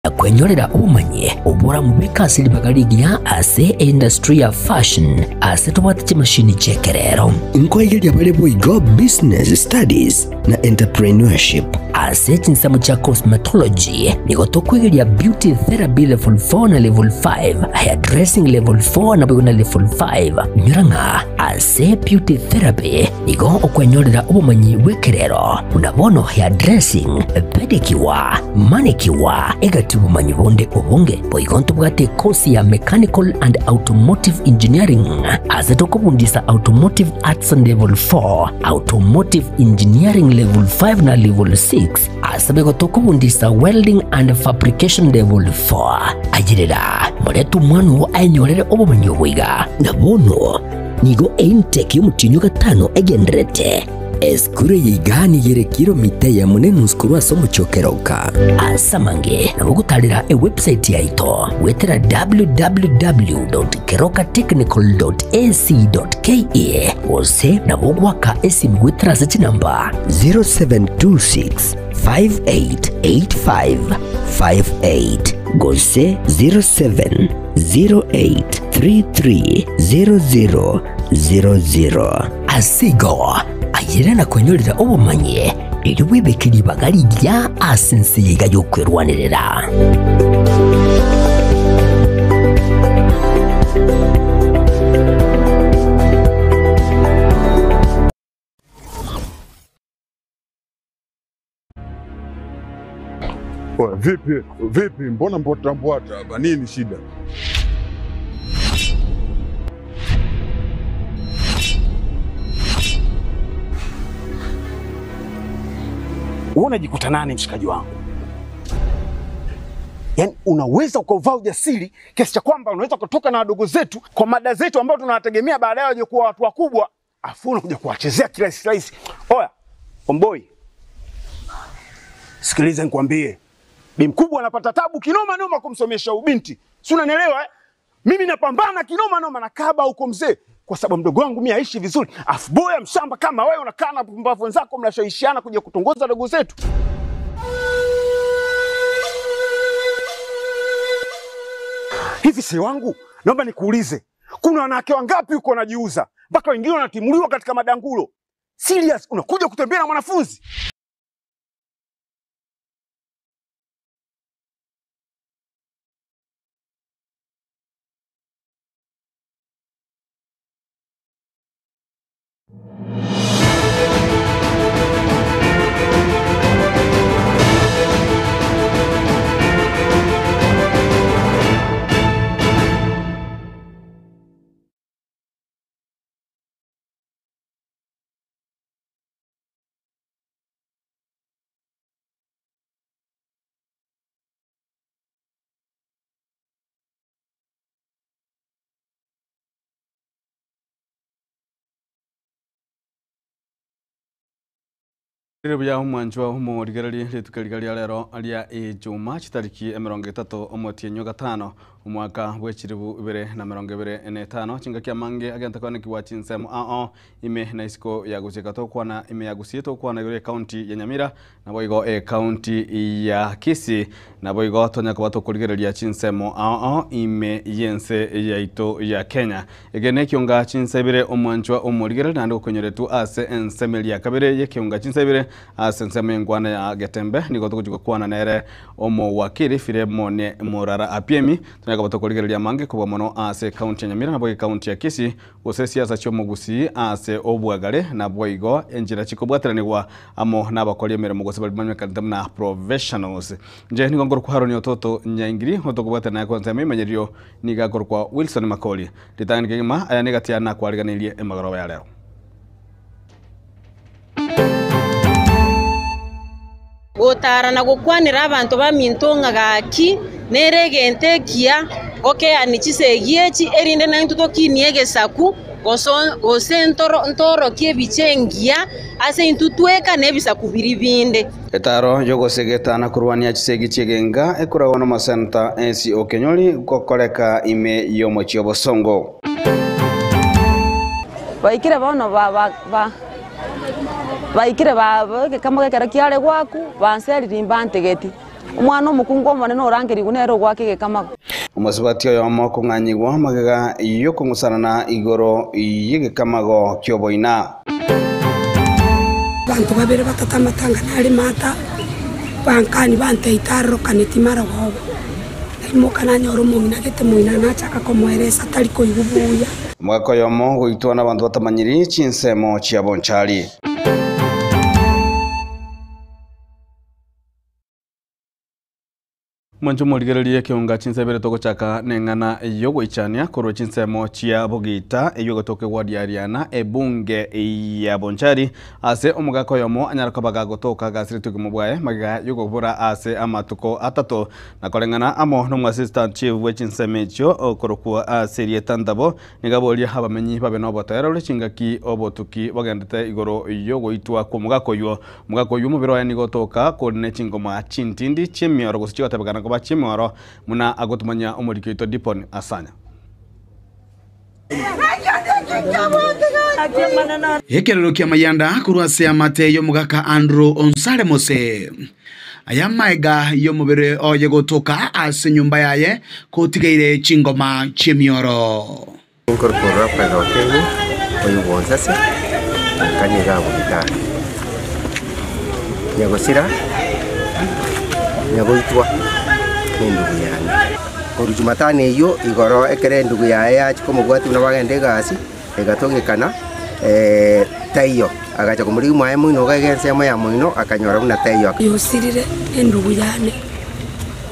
Na kwenyorera obomanyi oboramobeke ase ribaga rigiya ase eindustry ya fashion ase tobwate chimashini chi'ekerero. Nkoigeria bare boigo Business Studies na Entrepreneurship. Ase chinsemo chia cosmetology nigo tokwegeria Beauty Therapy Level 4 na Level 5, Hairdressing Level 4 naboigo na Level 5. Inyora ng'a ase Beauty Therapy nigo okwenyorera obomanyi bw'ekerero buna bono hairdressing, pedicure, Manicure, egati obomanyi bonde obonge. Boigo ntobwate ekosi ya Mechanical and Automotive Engineering ase tokobundisa Automotive Arts Level 4, Automotive Engineering Level 5 na Level 6, ase boigo tokobundisa Welding and Fabrication Level 4. Ayerera, morete omwana oo aenyorere obomanyi obo iga. Na bono nigo eintake y'omotienyi o gatano egendererete. Esukuru eye iga nigo ere kilomita eyemo na enusu korwa ase omochie o Keroka. Ase amange nabo ogotarera ewebsite yaito goetera www.kerokatechnical.ac.ke gose nabo ogoaka esimi goetera ase chinamba 0726 588558 gose 0708330000. Ase igo, ayere na kwenyorera obomanyi, erio bwebeke ribaga rigiya ase ense eye iga y'okwerwanerera. Oya, vipi vipi, mbona mbwata mbwata hapa? Nini shida? Wewe unajikuta nani mshikaji wangu? Yaani unaweza ukauvaa ujasiri kiasi cha kwamba unaweza kutoka na wadogo zetu kwa mada zetu ambao tunawategemea baadaye waje kuwa watu wakubwa, afu unakuja kuwachezea kirahisi rahisi. Oya, omboi, sikiliza nikwambie, bi mkubwa anapata tabu kinoma noma kumsomesha ubinti, si unanielewa eh? Mimi napambana kinoma noma na kaba huko mzee, kwa sababu mdogo wangu mimi aishi vizuri, afu boya mshamba kama wewe unakaa na pumbavu wenzako mnashawishiana kuja kutongoza dogo zetu. Hivi si wangu, naomba nikuulize, kuna wanawake wangapi huko wanajiuza mpaka wengine wanatimuliwa katika madangulo? Serious, unakuja kutembea na mwanafunzi? Rire buya omwanchwa omorigereria rituko riga ria rero ria Ijuma chitariki emerongo etato omotienyi o gatano omwaka bwe chiribu ibere na emerongo ebere na etano chingaki amange agente kwanekigwa chinsemo ao ime na isiko ya gosieka tokwana ime ya Gusii tokwana igoro ekaunti ya Nyamira naboigo ekaunti ya Kisii naboigo tonya koba tokorigereria chinsemo ao ime yense yaito ya Kenya. Eke nekionga chinsa ibere omwanchwa omorigereria naende gokonyoretwe ase ensemo eria ya kabere yekeonga chinsa ibere ase ensemo y'enkwana ya Getembe nigo togochia gokwana nere omowakili Filemon Morara Apiemi tonya koba tokorigereria amange kobua mono ase ekaunti ya Nyamira nabo ekaunti ya Kisii gose siasa chi'omogusii ase obwagare naboigo enchera chikobwateranigwa amo nabakori emeremo gose baria bamanywekanete buna professionals. Inche nigo nkorokwa Haroni Ototo Nyaingiri, otokobwatana naye kwansa emaimanyerio nigo akorokwa Wilson Makori. Ritang'ani kegima aya negati aya nakwariganeirie emagoroba ya rero. Gotara na gokwanera abanto baminto ng'a gaki nere egento ekiya gokeania chisegi echi, erinde naintwe tokinie egesaku, gose ntorokie ebicha engiya ase intwe tweka na ebisaku biria binde. Etaro y'ogosegeta na korwania chisegi chi'egenka ekoragwa n'omoseneta Ensi o Kenyori gokoreka ime y'omochie obosongo. Baikire bono ba ba ba baikire ba egekamo gekero kiare goakwa, banseriri mbantegeti. Omwana omokungu omonene orangerigwe nere ogoaka egekamago. Omosubati oyomo okong'anyigwa magega y'okong'usanana igoro y'egekamago ki'oboina. Abanto babere batato amatanga nare mata, bankani banteita arokaneti marogoba. Naimoka nanyora omong'ina gete moina nachaka komoeresa tari koigwa buya. Omogaka oyomo goitwa n'abanto batamanyiri chinsemo chia Bonchari. Mwanche morigererie ekeunga chinsa ibere togochaka neng'ana yogoichania korwa chinsemo chia Bogita eywo egotoka eward ya Riana ebunge ya Bonchari ase omogaka oyomo anyare koba gagotoka agasiretwe obogima bwaye magega yogobora ase amatuko atato na koreng'ana amo nomoassistant chief bwe chinsemo echio okorokwa ase erieta Ntabo nigo aboria abamenyi babe nobotoereru chingaki obotuki bogendete igoro yogoitwa kw'omogaka oywo. Omogaka oyio omobere oye nigo otoka kore ne chingoma chintindi chi'emioro gose chigotebekana koba chi'emioro, buna agotumanyia omoriki oito Dipon Asanya. Ekerero ki'amayanda korwa ase amate y'omogaka Andrew Onsare Mose. Aya amaega y'omobere oye gotoka ase enyomba yaye kotigaire chingoma chi'emioro. Nkorokoro Raphael Okengo, oyo bw'onsase, nka nigo agogitara. Nyagosira, nyagoitwa nendugu yane. Korwa Jumatano eyio igoro ekero endugu yaye yachia komobwatia buna bagenda egasi, egatong'ekana taiyo. Agacha komorigia mwaye moino iga iga ensemo ya moino, akanyora buna taiyo. Yosirire endugu yane,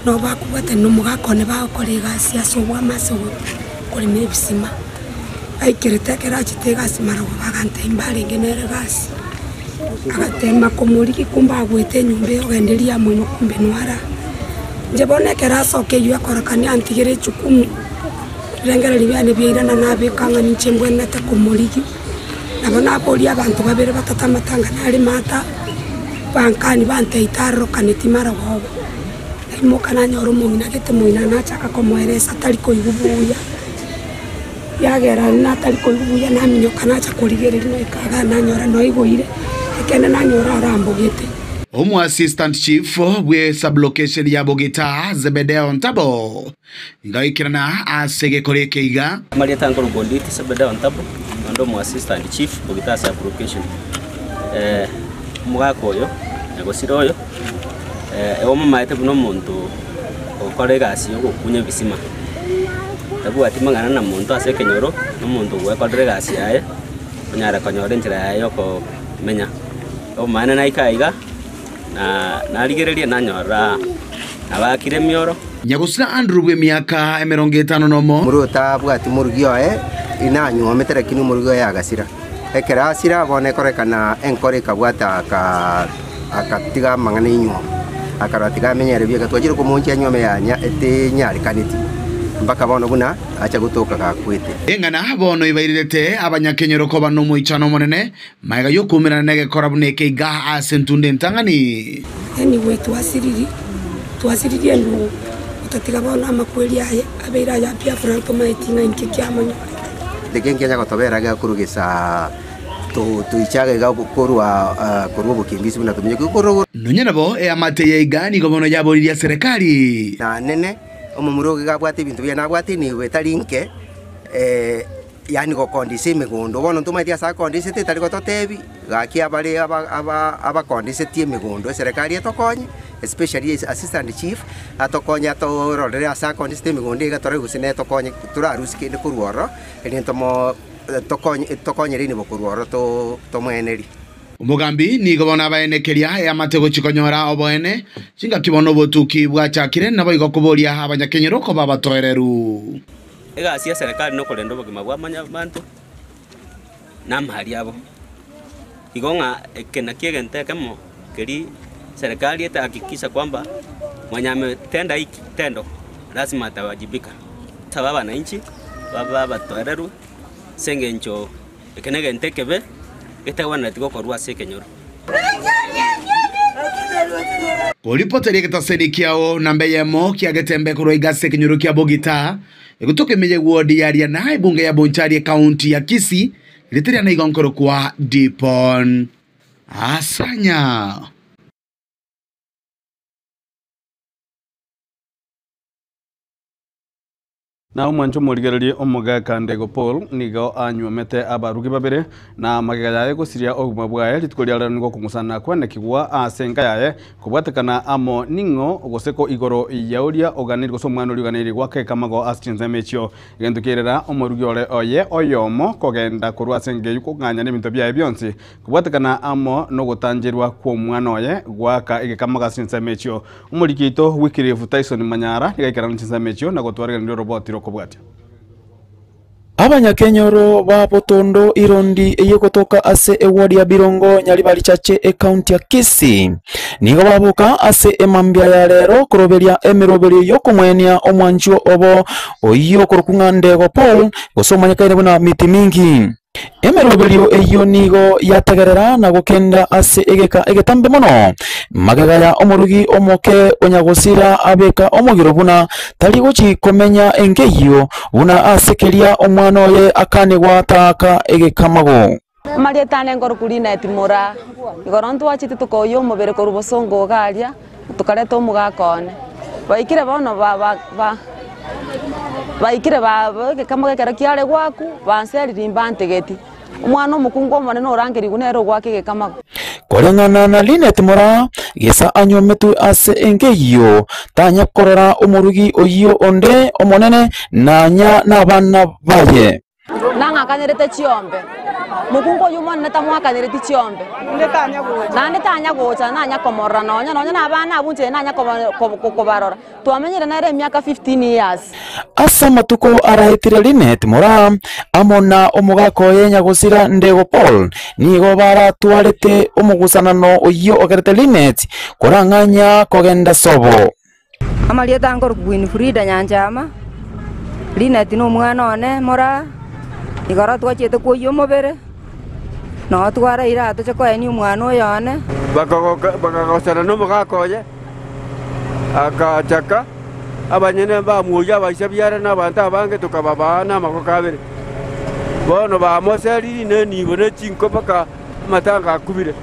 nabo bakobwatana nomogaka one bagokora egasi ase obwamo ase okorema ebisima. Aikerete ekero achete egasi marogoba agantebia mbarenge nere gasi. Agatema komorigia kumbe agwete enyomba eye ogenderia amoino kumbe nwara. Inche bono ekero asoka eywo akorokania antigere echukumu, ebirengererio biane biairana nabeka ng'a ninche mbwenerete komorigia. Nabo naboria abanto babere batato amatanga nare mata, bankani banteita arokaneti marogoba. Naimoka nanyora omong'ina gete moina nachaka komoeresa tari koigwa buya. Yagera natari koigwa buya naminyoka nacha korigereria naika igaa nanyora noigoire, ekeene nanyora arambogete. Omo Assistant Chief bwe Sub-location ya Bogita, Zebedeo Ntabo, nigo aikerana ase egekora eke iga. Amarieta nkorokwa Onditi Zebedeo Ntabo, naende omo Assistant Chief Bogita Sub-location. Omogaka oyo, nyagosira oyo, Omomaete buna omonto ogokora egasi y'ogokunya ebisima, tabwati mang'ana na monto ase ekenyoro, na omonto ogwekorera egasi yaye, onyare konyora enchera yaye yokomenya. Obomaene naika aiga, na narigereria nanyora nabakire emioro. Nyagusira Andrew bw'emiaka emerongo etano nomo. Omorwoti otabwati morugi oye, inanyuomete lakini omorugi oye agasira. Ekero asira, bono ekorekana enkoro ekabwata aka agatiga amang'ana enyuomo, akarora tiga amenye ere bieka. Twachire komoonchia enyuomo yanya etenyarekaneti, mpaka bono buna acha gotoka gakwete. Eng'ana bono ibairerete abanyakenyoro koba nomoichano omonene, magega y'okoumerana negekora buna eke iga ase entunda entang'ani. Anyway twasiriri, twasiririe endugu, gotatiga bono amakweri aye abeire aya Biafra ntomaeti ng'a inki kiamonyorete. Neke nkianya gotobera gekorugesa Toichaga iga korwa korwa obokimbizi buna tominyokia korwa. Nonya nabo eamate ya iga nigo bono yaboririe serikali. Na nene omomura ogo iga abwate ebinto biaye nabwate enibo etari nke, yaani gokondisa emegondo. Bono ntomaeti ase akondisete tari gototebi, gaki abare aba aba abakondisetie emegondo eserekari etokonye, especially assistant chief, atokonye atororere ase akondisete emegondo iga torore gose netokonye torarusie kende korwa ororo, erinde tomo. Tokonyere nibo korwa ororo tomoenerie. Omogambi nigo bono abaenekeria eamate gochia konyora oboene, chingaki bono obotuki bwachakire, naboigo koboria abanyakenyoro koba abatoereru. Egasi y'eserekari nokorenda obogima bwa mwanyabanto na amari abo. Igo ng'a eke nakio egento ekemo keria serikali etahakikisha kwamba mwenye ametenda hii kitendo lazima atawajibika. Saba abananchi babe abatoereru. Ase engencho eke negento ekebe getagwenereti gokorwa ase ekenyoro. Koripoteria egetaseni kiao namba eyemo kia Getembe korwa iga ase ekenyoro kia Bogita, egotoka ime ye ward ya Riana, ebunge ya Bonchari ekaunti ya Kisii, rieta riane igo nkorokwa Dipon Asanya. Na omwancho omorigererie omogaka Ndego Paul nigo anywomete abarugi babere, na magega yaye gosiria obogima bwaye rituko ria rero nigo okong'usana kwanekigwa ase enka yaye kobwatekana amo ning'o gose ko igoro ya oria oganeiri gose omwana oria oganeiri goaka ekamago ase chinsemo echio. Egento kiairera omorugi ore oye oyomo kogenda korwa ase enka eyio kong'anya nebinto biaye bionsi Kobwatekana amo nogotancherwa kw'omwana oye goaka egekamago ase chinsemo echio, omoriki oito Wycliffe Tyson Manyara nigo aikerana chinsemo echio na gotwaregereria oroboti rw'okobwatia. Abanyakenyoro ba Botondo Irondi eyegotoka ase eward ya Birongo Nyaribari Chache ecounty ya Kisii nigo baboka ase emambia ya rero koroberia emeroberio yokomwenia omwanchwa obo oyio okorokwa ng'a Ndego Paul gose omanyekaine buna Miti Mingi. Emeroberio eyio nigo yategerera na gokenda ase egeka egetambe mono. Magega ya omorugi omoke onyagosira abeka omogiro buna tari gochi komenya enka eyio, buna ase keria omwana oye akanigwa taaka egekamago. Amarieta ane nkorokwa Linet Moraa. Igoro ntwachete tokoyia omobere korwa bosongo iga aria, tokareta omogaka one. Baikire bono ba ba ba baikire ba egekamo ekero kiare goakwa, banseriri mbantegeti. Omwana omokungu omonene orangerigwe nere ogoaka egekamago. Koreng'ana na Linet Moraa, gesa anywometwe ase enka eyio, tanya korora omorugi oyio onde omonene, nanya nabana baye. Nang'akanerete chiombe, mokungu oyio omonene tamwakanereti chiombe, naende tanya gocha nanya komorora nonya nonya na abana abwo inche nanya kobarora. Twamenyire nere emiaka 15 years. Ase amatuko araetire Linet Moraa amo na omogaka oye nyagosira Ndego Paul nigo baratwarete omogusanano oyio ogerete Linet korang'anya kogenda sobo. Amarieta nkorokwa Winfrida Nyanchama, Linet nomwana one moraa, igoro twachiete kwoyia omobere, noo twaraire aa toche koenia omwana oyo one. Bakagosana nomogaka oye, agachaka, abanyene bamwoyia abaisa biara na abanto abange, tokababaa namagoko abere. Bono bamoseriri nenibo ne chinko mpaka amatanga akubire.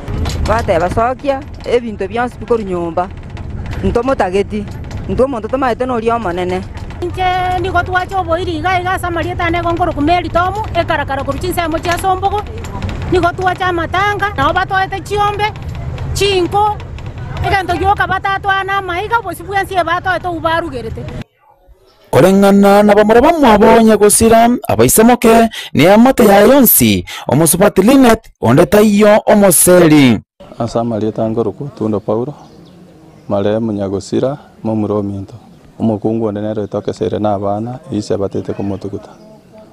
Bateba, Sokia ebinto bionsi bikorwa nyomba, ntomotageti, intwe omonto tomaete noria Omonene. Inche nigo twacha oboiri iga iga ase amarieta ane igo nkorokwa Mary Tomu, ekarakara korwa chinsemo chia Sombogo, nigo twacha amatanga, nabo batoete chiombe, chinko, egento gioka batatoa namaiga, obosio bwensi ebatoete obwo barugerete. Koreng'ana nabamura bamwabo nyagosira, abaisemoke, neamate yaye yonsi, omosubati Linet, onde taiyo omoseri. Ase amarieta nkorokwa Otundo Paulo, marehemu nyagosira, momura ominto. Omokungu onde nere oitokeseire nabana, ise abatete komotuguta.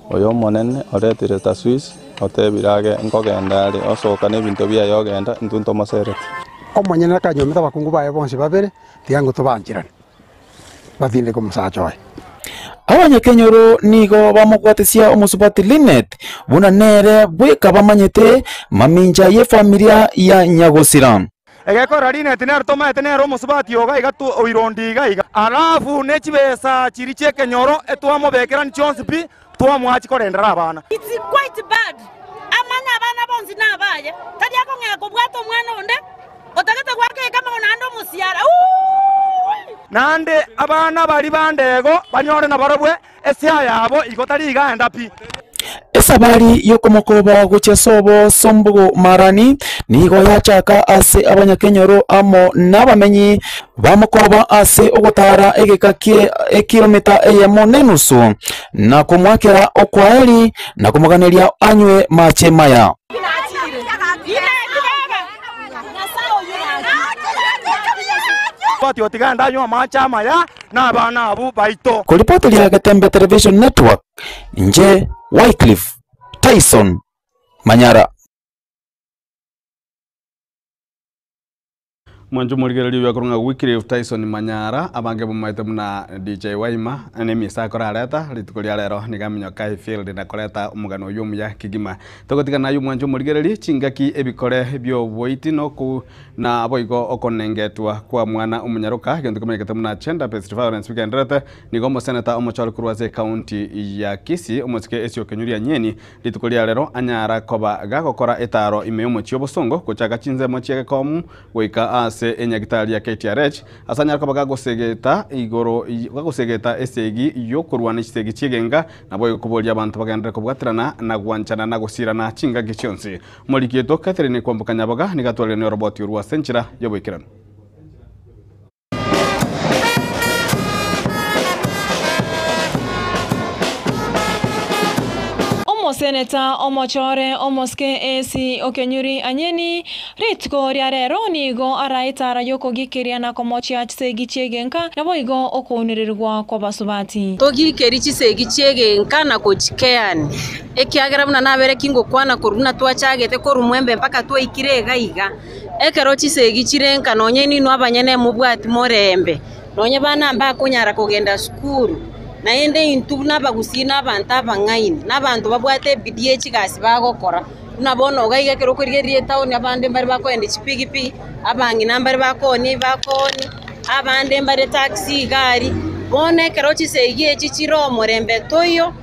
Oyo Omonene oretire Taswisi, otebire age nkogenda are, osoka nebinto biaye ogenda, intwe ntomosereti. Omonyene akanyuomete abakungu baye bonsi babere, tiga ng'o tobancherane. batindeke omosacha oye. Abanyakenyoro nigo bamobwatesia omosubati Linet buna nere bweka bamanyete mamincha y'efamilia ya nyagosira. Egekora Linet nere tomaete nere omosubati oga iga oirondi iga iga. Alafu ne chibesa chiria chi'ekenyoro etwamobekera chionsi pi twamoa chikorendera abana. It's quite bad. Amanye abana bonsi nabaye, tari akong'ea kobwata omwana onde otagete goaka ekamago naende omosiara. Uuui! Naende abana baria ba ndego banyore nabarabwo esia yabo igo tari igaenda pi. Esabari y'okomokoba gochia sobo Sombogo Marani nigo yachaka ase abanyakenyoro amo nabamenyi bamokoba ase ogotara egeka kie ekilomita eyemo nenusu, na komoakera okwaeri na komoganeria anywe mache maya. Bati otiga ndanywe amache amaya nabana abwo baito. Koripoteria Getembe Television Network, inche Wycliffe Tyson Manyara. Mwanche omorigereria oyo akorwa ng'a Wycliffe Tyson Manyara, abange bamaete buna DJ Waima, nemisa akorareta rituko ria rero nigo aminyoka efield na koreta omogano oyio omuya kegima. Togotigana naye omwanche omorigereria chingaki ebikore bioboiti noku na boigo okonengetwa kwa mwana omonyaroka egento kemanyekete buna gender based violence bigendererete nigo omoseneta omochore korwa ase ecounty ya Kisii omosike Esio Kinyuria Nyeni Rituko ria rero anyara koba gagokora etaaro ime y'omochie o bosongo, gochaka chinsemo chia gekomu goika ase. ase enyagitari ya KTRH ase anyare koba gagosegeta igoro gagosegeta esegi yokorwana chisegi chiegenga naboigo koboria abanto bagenderere kobwaterana na gwanchana na gosirana chingaki chionsi. Omoriki oito Catherine Kwamboka Nyaboga nigo atwarire noroboti orwo ase enchera yoboikeranu. Omoseneta omochore omosike AC Okenyuri Anyeni, rituko ria rero nigo araetara y'okogikeria na komochia chisegi chi'egenka, naboigo okounererigwa kw'abasubati. Togikerie chisegi chi'egenka na gochikeani, ekiagera buna nabere kingokwana korwa buna twachagete korwa mwembe mpaka twaikire iga iga. Ekero chisegi chire nka nonye ninwe abanyene mobwati morembe, nonye bana mbakonyara kogenda sukuru, naende intwe buna abagusii na abanto abang'aini, na abanto babwate ebidii ye chigasi bagokora, buna bono iga iga ekero okorigereria etown abande mbare bakoenda chipigipigi, abang'ina mbare bakoonia ebakoonia, abande mbare taxi iga aria, bono ekero chisegi echi chire omorembe toiyo.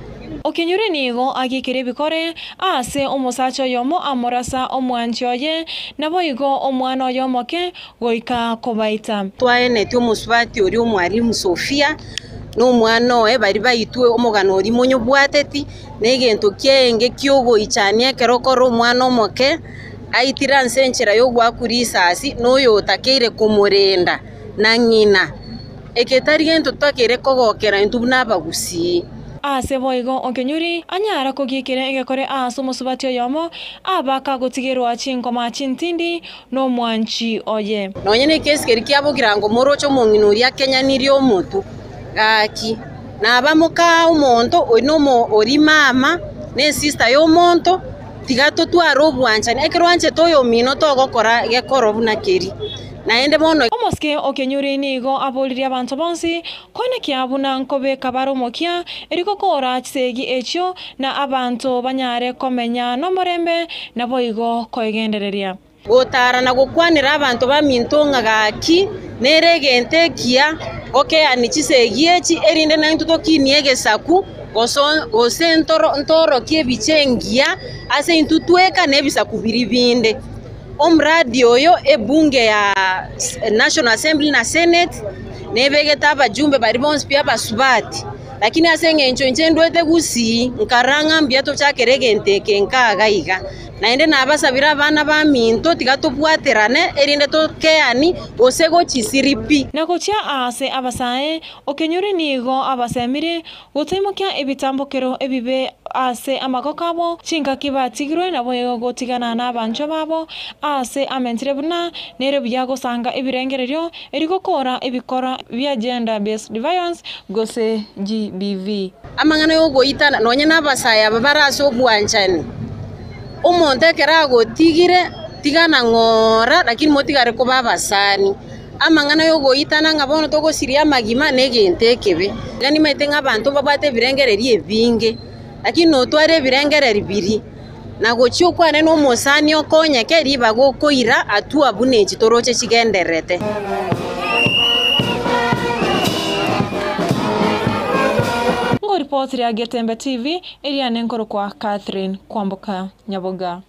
Okenyure nigo agikire ebikore aase omosacha oyomo amorasa omwanchi oye, naboigo omwana oye omoke goika kobaita. Twaenetie omosubati oria omwalimu Sofia, na omwana oye baria baitwe omogano oria monyobwateti, na egento kiaenge ki'ogoichania ekero okore omwana omoke aitire ase enchera y'ogoakwa risasi, na oyotakeire komorenda na ng'ina. Eke tari gento totakeire kogokera intwe buna abagusii. Ase boigo Okenyuri anyara kogiikera egekore aase omosubati oyomo, abaka gotigerwa chinkoma chintindi nomwanchi oye. Nonya nekesi keria kiabokire ango moroche omong'ina oria akenyanirie omotwe, gaki, naba moka omonto oria nomo oria mama, na esista y'omonto, tiga totware obwanchani. Ekero oanchete oyomino togokora gekoro buna keria. Naende bono. Omosike o Kenyuri nigo aboririe abanto bonsi koenekia buna nkobeka bare omokia erio gokoora chisegi echio na abanto banyare komenya nomorembe naboigo koegendereria. Gotara na gokwanera abanto baminto ng'a gaki nere egento ekiya gokeani chisegi echi, erinde naintwe tokinie egesaku, gose ntorokie ebicha engiya ase intwe tweka na ebisaku biria binde. Omradi oyo ebunge ya National Assembly na Senate nebegete abajumbe baria bonsi pi abasubati, lakini ase eng'encho inche ndwete Gusii nkarora ng'a mbuya tochakere egento eke nka iga iga. Naende nabasabire abana baminto tiga tobwaterane erinde tokeani gose gochisiri pi. Na gochia aase abasae, Okenyuri nigo abasemirie Gotaimokia ebitambokero ebibe ase amagoko abo, chingaki batigirwe naboigo gotigana nabanchwa babo aase amentire buna nere buya gosanga ebirengererio erio gokora ebikora bia Gender Based Violence gose GBV. Amang'ana y'ogoitana, nonya nabasae aba bare ase obwanchani, omonto ekero agotigire, tigana ng'ora, lakini motigare koba abasani. Amang'ana y'ogoitana ng'a bono togosiria amagima negento ekebe. Iga nimaete ng'a abanto mbabwate ebirengererio ebinge, lakini notware ebirengererio biria, na gochia okwane nomosani okonyeke ribaga okoira hatua buna echi toroche chigendererete. Ngoripoti ria Getembe TV, eria nenkorokwa Catherine Kwamboka Nyaboga.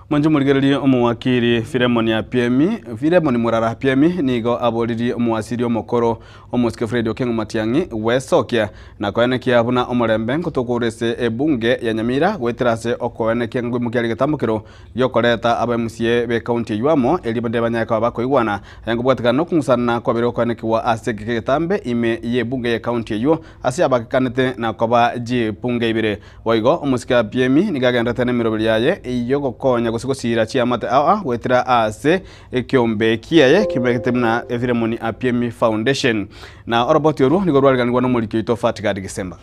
Mwanche morigererie omowakiri Filemoni Apiemi, Filemoni Murara Apiemi nigo aboririe omowasiri omokoro omosike Fred Okengo Matiang'i gwesokia na koenekia buna omorembe nkotokorwa ase ebunge ya Nyamira goetera ase okoenekia ngoimokia are egetambokero giokoreta aba MCA be county eywo amo erio bande banyare koba bakoigwana aya nkobwatekana nokong'usanana kwabere gokoenekigwa ase egeka egetambe ime ye ebunge ye county eywo ase abagekanete na koba chipunge ibere. Boigo omosike Abiemi nigo agenderete nemeroberi yaye y'ogokonya gose gosiira chiamate aa goetera ase ekiombe kiaye kibegete buna Filemoni Abiemi Foundation. Na oroboti orwo nigo rwariganigwa nomoriki oito Fatgard Gisemba.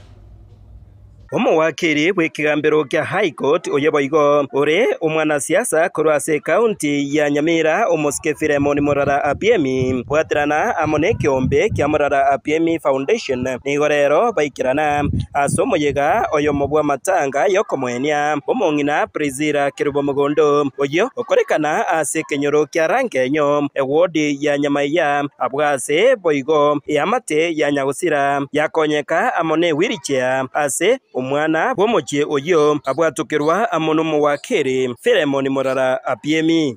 Omowakiri bw'ekegambero kia High Court oye boigo ore omwanasiasa korwa ase ekaunti ya Nyamira omosike Philemon Murara Apiemi bwaterana amo nekeombe kia Murara Apiemi Foundation nigo rero baikerana ase omoyega oyomo bw'amatanga y'okomoenia omong'ina Priscilla Kerubo Mogondo oyio okorekana ase ekenyoro kia Rangenyo ewodi ya Nyamaiya abwo ase boigo eamate ya Nyagosira yakonyeka amo ne wheelchair ase. Omwana bw'omochie oyio abwatokerwa amo nomowakeri Filemoni Morara Apiemi.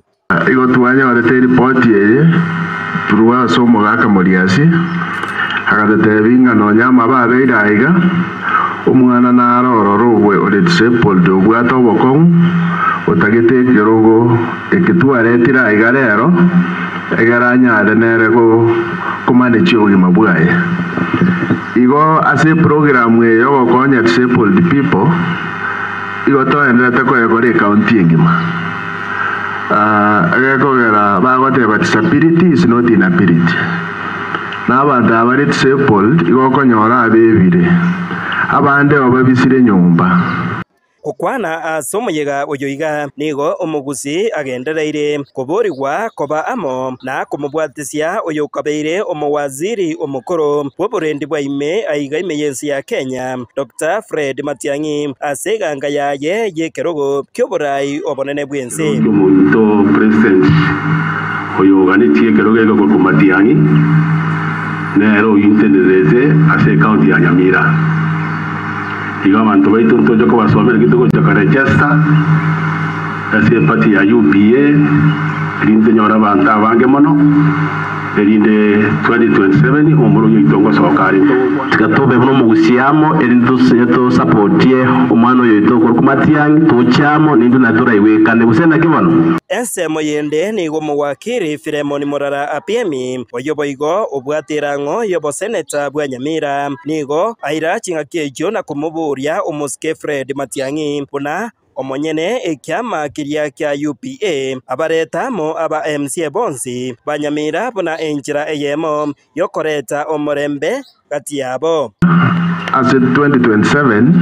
Igo twanyorete eripoti eye korwa ase omogaka Moriasi, agatotebia ng'a nonya amabe abeire aiga, omwana naro ororo obwe ore disabled obwate obokong'u, otagete ekerogo eke twaretire aiga rero, egere anyare nere komanage obogima bwaye. Igo ase eprogram eye yogokonya disabled people, igo toenderete koyekora ecounty engima. Egekogera bagoteba disability is not inability. Na abanto aba bare disabled igo okonyora abebire, abande obabisire nyomba. Gokwana ase omoyega oyo iga, nigo omogusi agendereire koborigwa koba amo na komobwatisia oyokabeire omowaziri omokoro bw'oborendi bwa ime aiga ime y'ense ya Kenya, Doctor Fred Matiang'i, ase eganga yaye y'ekerogo ki'oborai obonene bw'ense. Omonto president oyo oganetie ekerogo eke korwa Matiang'i nere oyintenerete ase ecounty ya Nyamira. Igo abanto baito ntoche kobasomera ki togocha korechesta ase eparty ya UPA erinde tonyore abanto abange mono erinde 2027 omomura oyio oito ngosoka are ntogokwana. Tiga tobe buna omogusia amo, erinde tosapotie omwana oyo oito okorokwa Matiang'i, toche amo, naintwe natoraigwekane. Gose naki bono? Ensemo yende nigo omowakiri Philemon Morara Apiemi, oyio boigo obwate erang'o y'oboseneta bwa Nyamira, nigo aira ching'aki echio na komoboria omosike Fred Matiang'i buna omonyene ekiama keria kia UPA abarete amo aba MCA bonsi ba Nyamira buna enchera eyemo y'okoreta omorembe gati yabo. Ase 2027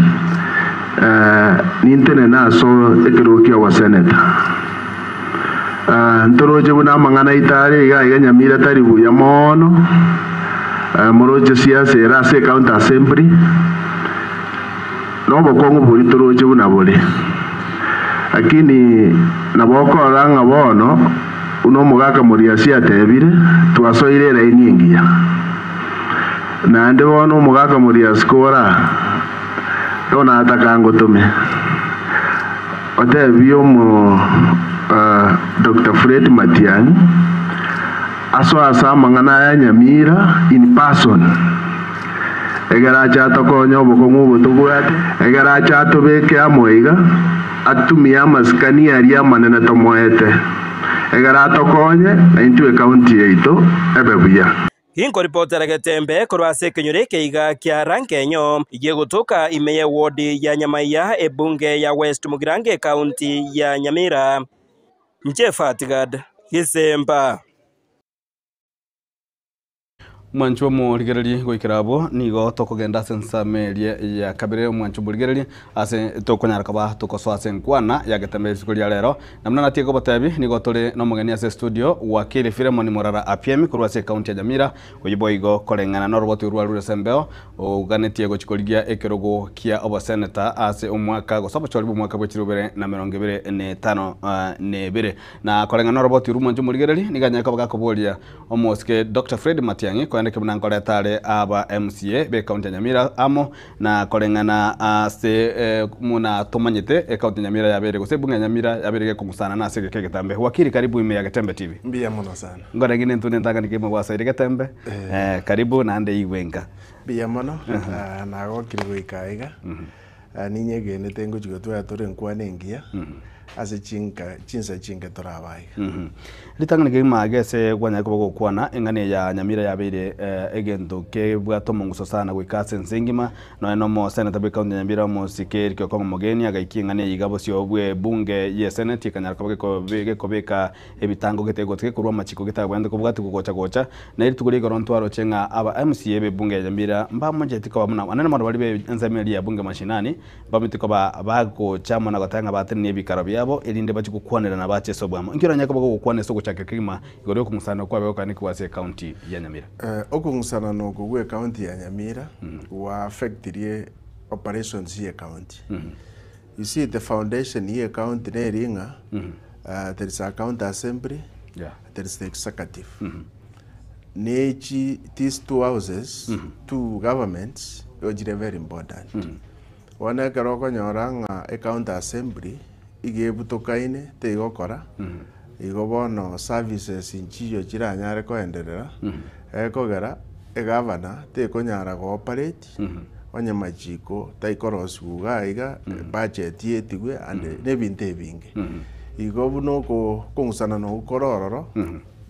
nintenene ase ekerogo ki'oboseneta. Ntoroche buna amang'ana aito are iga iga Nyamira tari buya mono, moroche siasa ere ase ecounty assembly, na obokong'u boria toroche buna bore. Lakini nabo okorora ng'a bono buna omogaka Moriasi atebire, twasoire eraini engiya. Naende bono omogaka Moriasi kora, bono nataka ngotome, otebie omo Doctor Fred Matiang'i asoe ase amang'ana aya Nyamira in person, egere ache atokonye obokong'u obo tobwate, egere ache atobeke amo iga, atumie amasikani aria amanene tomoete, egere atokonye na intwe ecounty yaito ebe buya. Inkoripotera getembe korwa ase ekenyoro eke iga kia Rangenyo, gegotoka ime y'ewodi ya Nyamaiya, ebunge ya West Mugirango ekaunti ya Nyamira. Inche Fatgad Gisemba. Omwancho omorigereria goikera abwo nigo tokogenda ase ensemo eria ya kabere omwancho omorigereria ase tokonyara koba tokosoa ase enkwana ya getembe rituko ria rero. Na buna natiga kobotebi nigo tore nomogeni ase estudio Wakili Philemon Morara Apiemi korwa ase ecounty ya Nyamira oyio boigo koreng'ana noroboti orwo rwarure ase embeo oganetie gochia korigia ekerogo kia oboseneta ase omwaka gose obochori bw'omwaka bwe chilifu ibere na emerongo ebere na etano na ebere. Na koreng'ana noroboti orwo omwancho omorigereria nigo anyare koba gakoboria Omosike Doctor Fred Matiang'i koendeke buna nkoreta are aba MCA be county ya Nyamira amo na koreng'ana ase buna tomanyete ecounty ya Nyamira yabeire gose ebunge ya Nyamira yabeire gekong'usana na ase egeka egetambe. Wakili karibu ime ya Getembe TV. Mbuya mono sana. Ngore ng'ina intwe nentang'ani kegima gwasoire Getembe. Karibu naende igwe enka. Mbuya mono, nagokire goika aiga. Ninyegenete ngochia gotwara tore enkwana engiya ase chinka chinsa chinke torabe aiga. Ritang'ani kegima age ase kwanyare koba gokwana, eng'ana eye ya Nyamira yabeire egento kebwate omonguso sana goika ase ense engima, nonya na omoseneta bwe county ya Nyamira omosike Eric Okong'o Omogeni agaikia eng'ana eye iga bosio bwe bunge ye seneti ekanyara koba gekobeka ebitango gete gose gekorwa amachiko getabwenerete kobwatigwa gocha gocha, na rituko ria igoro ntwaroche ng'a aba MCA b'ebunge ya Nyamira mbamocheti koba buna anene mono baria be ensemo eria ya bunge mashinani, mbameti koba bagocha amo na goteba ng'a batenenie ebikaro biabo erinde bachie gokwanerana bache ase oboamo. Inki oranyare koba gogokwana ase ogochakera kegima igoro y'okong'usanana kwabe gokaanekigwa ase ecounty ya Nyamira? Okong'usanana oko gwe county ya Nyamira gwa affectirie operations ye county. You see the foundation ye county neri ng'a there is a county assembly, there is the executive. Nechi these two houses, two governments, igo chire very important. Bono ekero okonyora ng'a ecounty assembly iga ebutokaine teigokora, igo bono services nchiyo chiranyare koenderera, ekogera egavana tekonyara go operate, onye machiko taikorosiwa iga iga, ebudget yetigwe and na ebinto ebinge. Igo buna oko okong'usanana okwo kore ororo,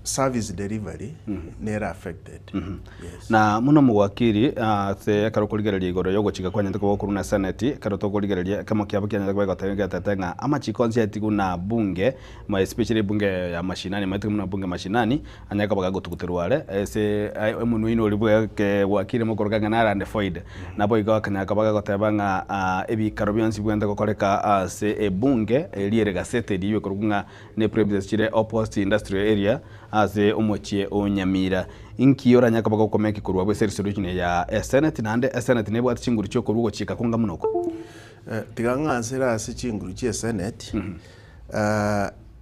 service delivery nere affected. Yes. Na buna omowakili ase ekero okorigereria igoro y'ogochika kwanyarete koba okorwa na seneti, ekero tokorigereria ekemo kiabo kianyarete koba egoteba egetete ng'a amachiko onsi aetigwe na bunge, especially ebunge ya mashinani, omanyete buna bunge mashinani, anyare koba gagotuguterwa are ase omonwe oino oria bwa ekewakili mokoroka ng'a null and void. Naboigo akanyara koba gagoteba ng'a ebikaro bionsi bibwenerete gokoreka ase ebunge eria ere gazetted eywo ekorokwa ng'a ne premises chire opposite industrial area ase omochie o Nyamira. Inki oranyare koba gokomeki korwa abwo ase resolution eye ya esenate naende esenate nebwate chinguru chiokorwa ogochika konga buna oko? Tiga ng'ansere ase chinguru chia esenate,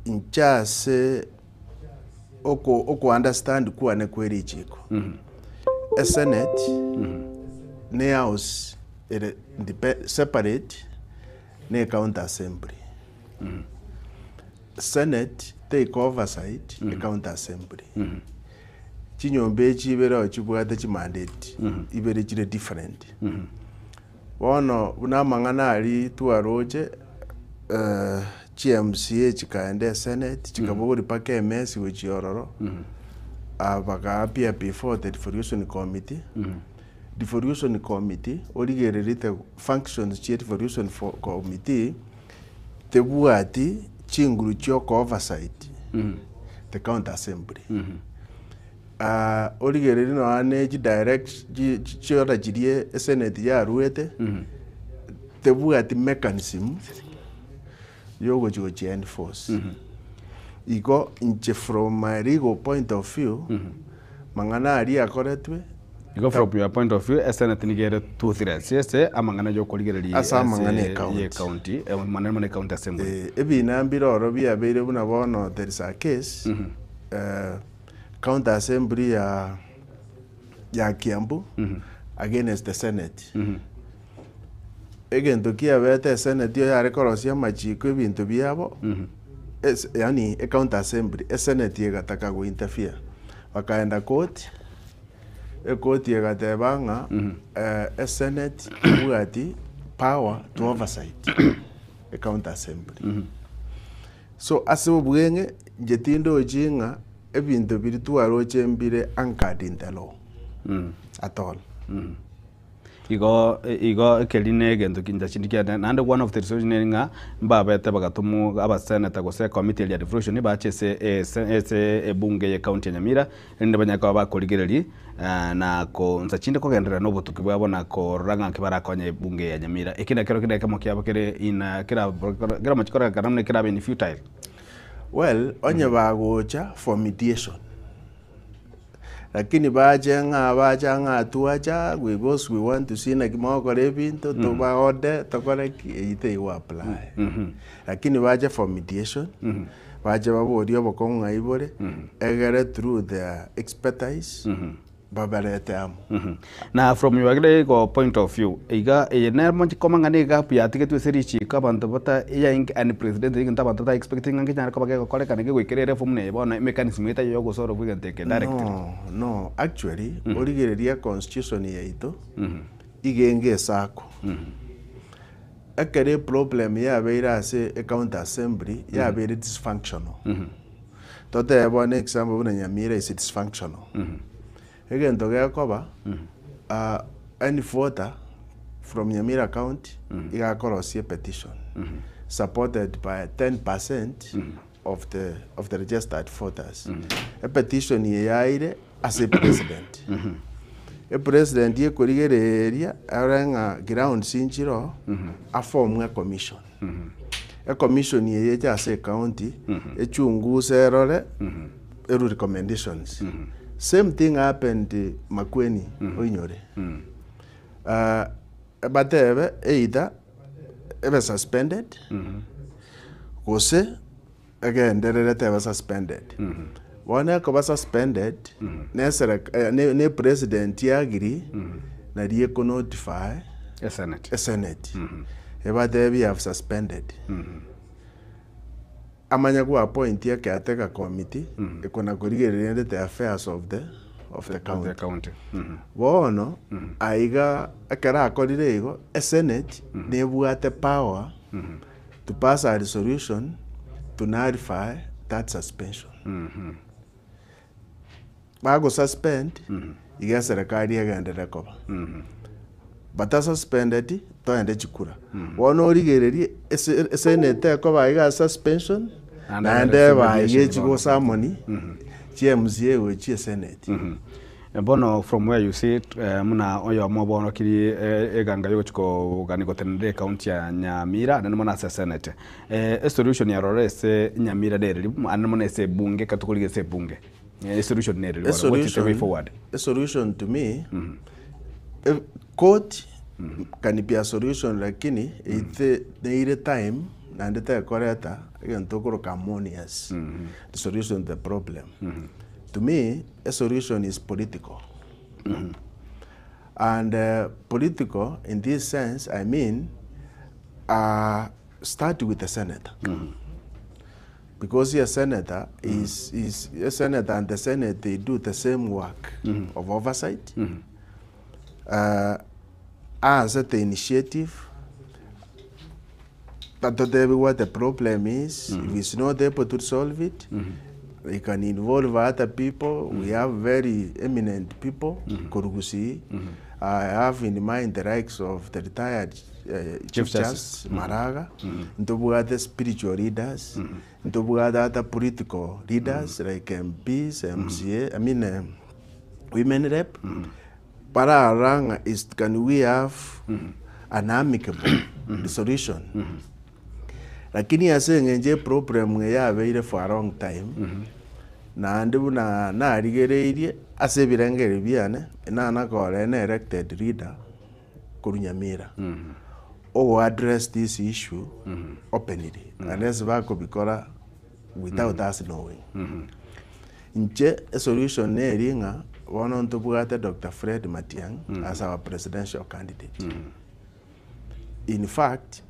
inche ase oko oko understand kwane kwe richiko, esenate ne house ere separate na ecounty assembly. Senate take oversight ecounty assembly. Chinyomba echi ibere oo chibwate chimandate ibere chire different. Bono buna amang'ana aria twaroche chi MCA chikaenda esenate chikabogoria mpaka emesi gochia ororo, baka appear before the devolution committee. Devolution committee origererete functions chia devolution committee tebwati chinguru chia oko oversight the county assembly. Origererie nonya ne chi direct chiorder chiria esenate yaruete tebwati mechanism yogochi gochi enforce. Igo inche from my legal point of view, mang'ana aria akoretwe Igo from your point of view, esenate nigo ere toothless ase amang'ana yokorigereria Ase amang'ana ase ecounty. ye county, mono mono ecounty assembly. Ebina mbire oro biabeire buna bono there is a case, county assembly ya ya Kiambu against the senate. Egento kiabete esenate oyo yare korosia amachiko ebinto biabo, ase yaani ecounty assembly, esenate egataka go interfere, bakaenda court, ekoti egateba ng'a esenate tebwati power to oversight ecounty assembly. So ase obweng'e inche tindochi ng'a ebinto biria twaroche mbire anchored in the law at all. Igo igo ekeri na egento kincha chindi kiane naende one of the resolution neri ng'a mbabete bagatomwa abaseneta gose ecommittee eria ya devolution bache ase ese ase ebunge ye county ya Nyamira erinde banyare koba bakorigereria na konsa chinde kogenderera na obotuki bwabo na korora ng'a nki barakonye ebunge ya Nyamira. Eki nakero kere ekemo kiabo kere in kera kera mochie korekana buna kerabe in futile. Well, onye bagocha for mediation. Lakini bache ng'a bacha ng'a twacha we because we want to see naki mogokora ebinto tobaode tokore ki eyio teigo apply. Lakini bache for mediation, bache baborie obokong'u ng'ai bore, egere through their expertise babarete amo. Na from your legal point of view, iga eye nere koma ng'a ne egap yatigetwe ase richiko abanto bata eyainge unprecedented egento abanto bata expecting ng'a nkenyare koba kegokorekana kegoikera erefu buna eye bono emechanism etaiyo ya ogosolve egento eke directly. No, no, actually origereria constitution yaito iga enge esako. Ekero eproblem yabeire ase ecounty assembly yabeire dysfunctional. Totebe bono example buna Nyamira is dysfunctional. Egento gekoba, any voter from Nyamira county iga akorosia epetition supported by 10% of the of the registered voters. Epetition eye yaire ase epresident. Epresident ekorigereria arore ng'a grounds nchiroo, aform ecommission. Ecommission eye eche ase ecounty, echunguse erore, erue recommendations. Same thing happened Makueni oinyore. Batebe either ebe suspended, gose egenderere teba suspended. Bono ekoba suspended, ne esereka ne president ya agree, nario eko notify. Esenate. Esenate. Ebatebi have suspended. Amanye go appoint ekeateka committee ekona korigereria rende the affairs of the of the county. The county. Bono aiga ekero akorire igo, esenate nebwate power to pass a resolution to nullify that suspension. Bago suspend, iga eserekari egenderere koba. Batasuspendeti, toende chikura. Bono origererie ese esenate ekoba iga suspension, Naende naende ere eba iga mediation echi bono. gosamoni, chi MCA gochia esenate. Bono from where you sit muna oyomo oboorokiri eganga yogochia kogania gotenenera ecounty ya Nyamira naende mono ase esenate. Esolution yarora ase Nyamira nereri naende mono ase ebunge ekero tokorigia ase ebunge. Esolution nereri bono, what is the way forward? Esolution to me, court can be a solution lakini ite neire time naende tekoreta egento okoroka harmonious solution to the problem. To me, a solution is political. And political in this sense I mean start with the senator. Because a senator is, is a senator and the senate they do the same work of oversight. Answer the initiative Tatotebi what the problem is, if he's not able to solve it, he can involve other people. We have very eminent people, korwa Gusii. I have in mind the likes of the retired Chief Chief Justice. Justice Maraga, ntobwate spiritual leaders, ntobwate other political leaders like MPs, MCA, I mean women rep. Bararora ng'a is can we have an amicable resolution. Lakini ase eng'encho eproblem eye yabeire for a long time, naende buna narigereirie ase ebirengererio biane, nana kore ne elected leader korwa Nyamira, ogo address this issue openly, unless bakobikora without us knowing. Inche esolution neri ng'a bono ntobwate Doctor Fred Matiang'i as our presidential candidate. In fact,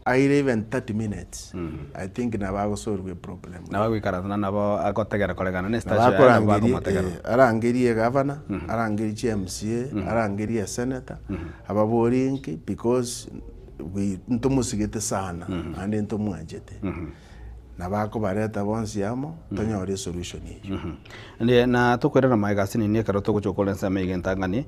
aire even 30 minutes, I think nabo agosolve eproblem. Nabo agoikaransa nabo agotegera koregana na Nabo estature yaye nabo akorangeria bakomotegera. arangerie egavana, arangerie chi MCA, arangerie esenator, ababorie nki because we ntomosigete sana naende ntomwanchete. Nabo akobareta bonsi amo, tonyore esolution eyio. Ndiye na tokoirana magega ase nini ekero togochia gokora ensemo eye entang'ani,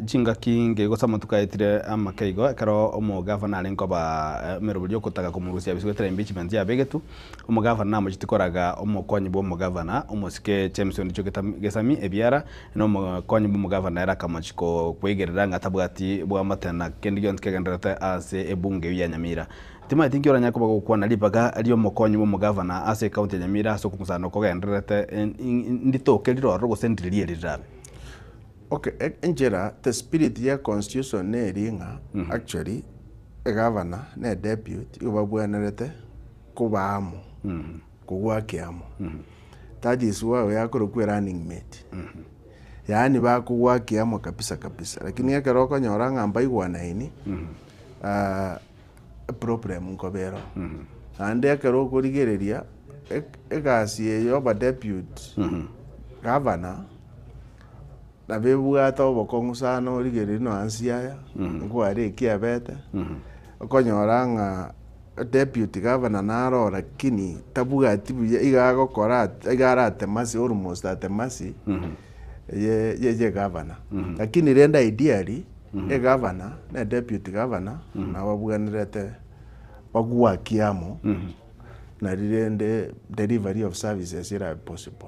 chingaki inge gose amatuko aetire amake igo, ekero omogavana arenge koba emeroberi yokotaka komorusia abise goetera impeachment yabegetwe, omogavana namocheti koraga omokonyi bwa omogavana omosike James Ondicho Gesami ebiara, na omokonyi bwa omogavana ere akamochi koigerera ng'a tabwati bwamate na kende gionsi kegendererete ase ebunge eyio ya Nyamira. Timanyeti inki oranyare koba gokwana ribaga ri'omokonyi bw'omogavana ase ekaunti ya Nyamira ase okong'usana kogendererete nditoke rire ororo gose ndire rieri rirabe. Okay, enchera the spirit ya constitution neri ng'a actually egavana na edepute igo babwenerete koba amo, kogwa kiamo. That is why oyakorokwa erunning mate. Yaani bakogwa kiamo kabisa kabisa. Lakini ekero okonyora ng'a mbaigwanaini, eproblem nkoba ero. Naende ekero okorigereria, egasi eye ya obodeputy governor, nabo ebwate obokong'u sana origererie nonya Siaya, nkware ekiabete, okonyora ng'a deputy governor naro lakini tabwati buya, iga agokora iga aratemasi almost atemasi ye ye governor. Lakini rende ideally, egavana na edeputy governor nabo babwenerete bagwakie amo nari rende delivery of services erabe possible.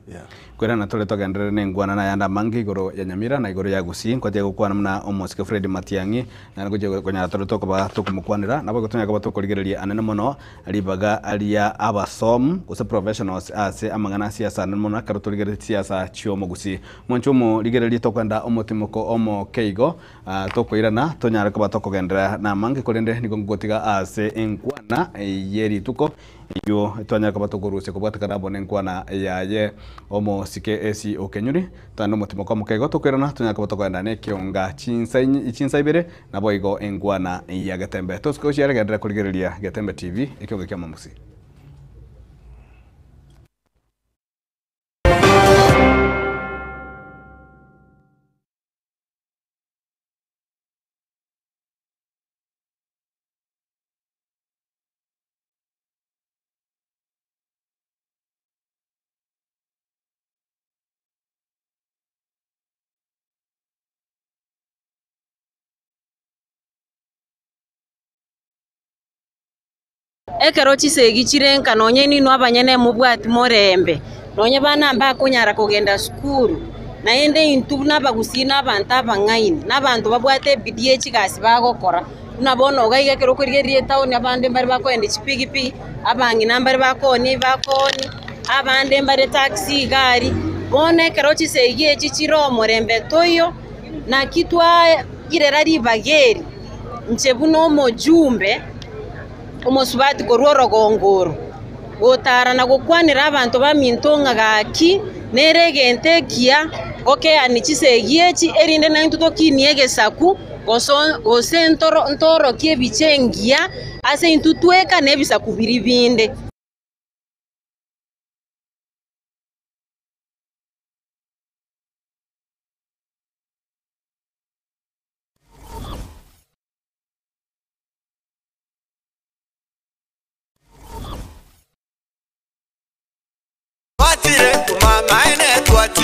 Yeah. Kwerana tore togenderere na engwana na ayande amange igoro ya Nyamira na igoro ya Gusii nkotiga gokwana buna omosike Fred Matiang'i naende ngochia konyara tore tokoba tokomokwanera nabo igo tonyare koba tokorigereria anene mono ribaga ria abasomu gose professionals ase amang'ana a siasa anene mono ekero torigereretie siasa chi'omogusii. Mwanche omorigererie tokoenda omotimoko omoke igo, tokoirana tonyare koba tokogenderera namange, korende nigo ngogotiga ase enkwana ye rituko. Eyio twanyara koba tokorusia kobwatekana amo nenkwana yaye omosike AC Okenyuri. Twana nomotimoka omoke igo tokoirana tonyare koba tokoenda nekeonga chinsa chinsa ibere naboigo enkwana ya Getembe. Tosuke gochia genderera korigereria Getembe TV ekeonga kia Momusi. Ekero chisegi chire nka nonye ninwe abanyene mobwati morembe, nonye bana mbakonyara kogenda sukuru, naende intwe buna abagusii na abanto abang'aini, na abanto babwate ebidii ye chigasi bagokora, buna bono iga iga ekero okorigereria etown abande mbare bakoenda chipigipigi, abang'ina mbare bakoonia ebakoonia, abande mbare taxi iga aria, bono ekero chisegi echi chire omorembe toiyo, naki twairera ribaga eri, inche buna omojumbe. Omosubati korwa orogongo oro, gotara na gokwanera abanto baminto ng'a gaki nere egento ekiya gokeani chisegi echi, erinde naintwe tokinie egesaku, gose ntorokie ebicha engiya ase intwe tweka na ebisaku biria binde.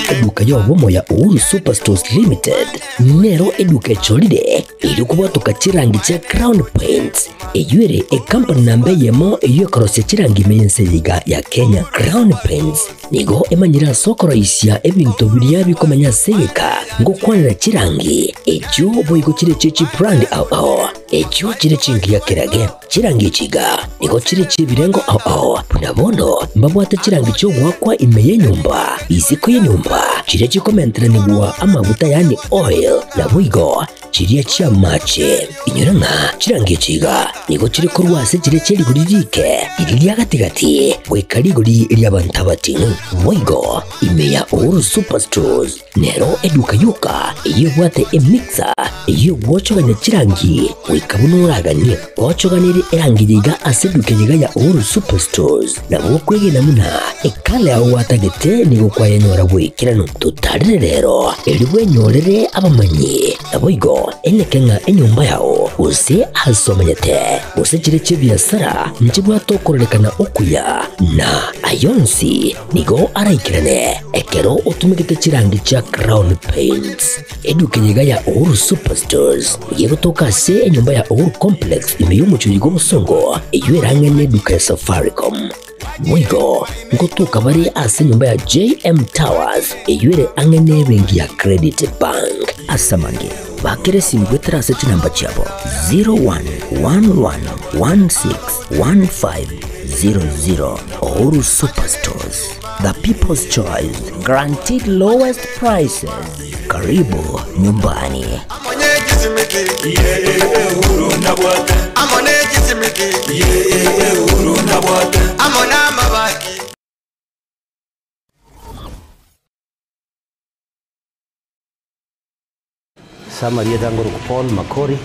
Eduka y'obomo ya Uhuru Superstores Limited nero eduka echorire erio kobwatoka chirangi chia Crown Paints eyio ere ekampani namba eyemo eyio ekorosia chirangi ime y'ense eye iga ya Kenya. Crown Paints nigo emanyire ase okoroisia ebinto biria bikomenya ase egeka ngokwanera chirangi echio boigo chire chie chibrand ao ao. Echio chire chingiya kerage, chirangi echi iga nigo chire chi'ebirengo ao ao, buna bono mbabwate chirangi chi'ogoakwa ime y'enyomba, isiko y'enyomba, chiria chikomenteranigwa amaguta yaani oil, naboigo chiria chi'amache. Inyora ng'a chirangi echi iga nigo chire korwa ase chiria chie rigori riike, riria ria gati-gati, goika rigori ri'abanto abating'u. Boigo ime ya Uhuru Superstores Nero eduka yoka eyio ebwate emixer eyio egwochogania chirangi goika buna oraganie. Ochoganirie erangi yiga ase eduka yiga ya Uhuru Superstores nabo okwegena buna ekala yao gwatagete nigo kwayenyora bw'ekeranu. Totarire rero erio bwenyorere abamanyi naboigo eneke ng'a enyomba yao gose ase omenyete gose chire chi'ebiasara nchibwate okororekana okuya na ayonsi Nigo araikerane ekero otumegete chirangi chia Crown Paints. Eduka eye iga ya Uhuru Superstores nigo egotoka ase enyomba ya Uhuru Complex ime y'omochie oyo bw'Obosongo eyio erang'e neduka ya Safaricom. Boigo ngotoka bare ase enyomba ya JM Towers eyio ere ang'e nebenki ya Credit Bank. Ase amange, bakera esimi goetera ase chinamba chiabo 01111615 00 Uhuru Superstores, the people's choice, guaranteed lowest prices. Karibu nyumbani. Ase amarieta ngorokwa Paul Makori,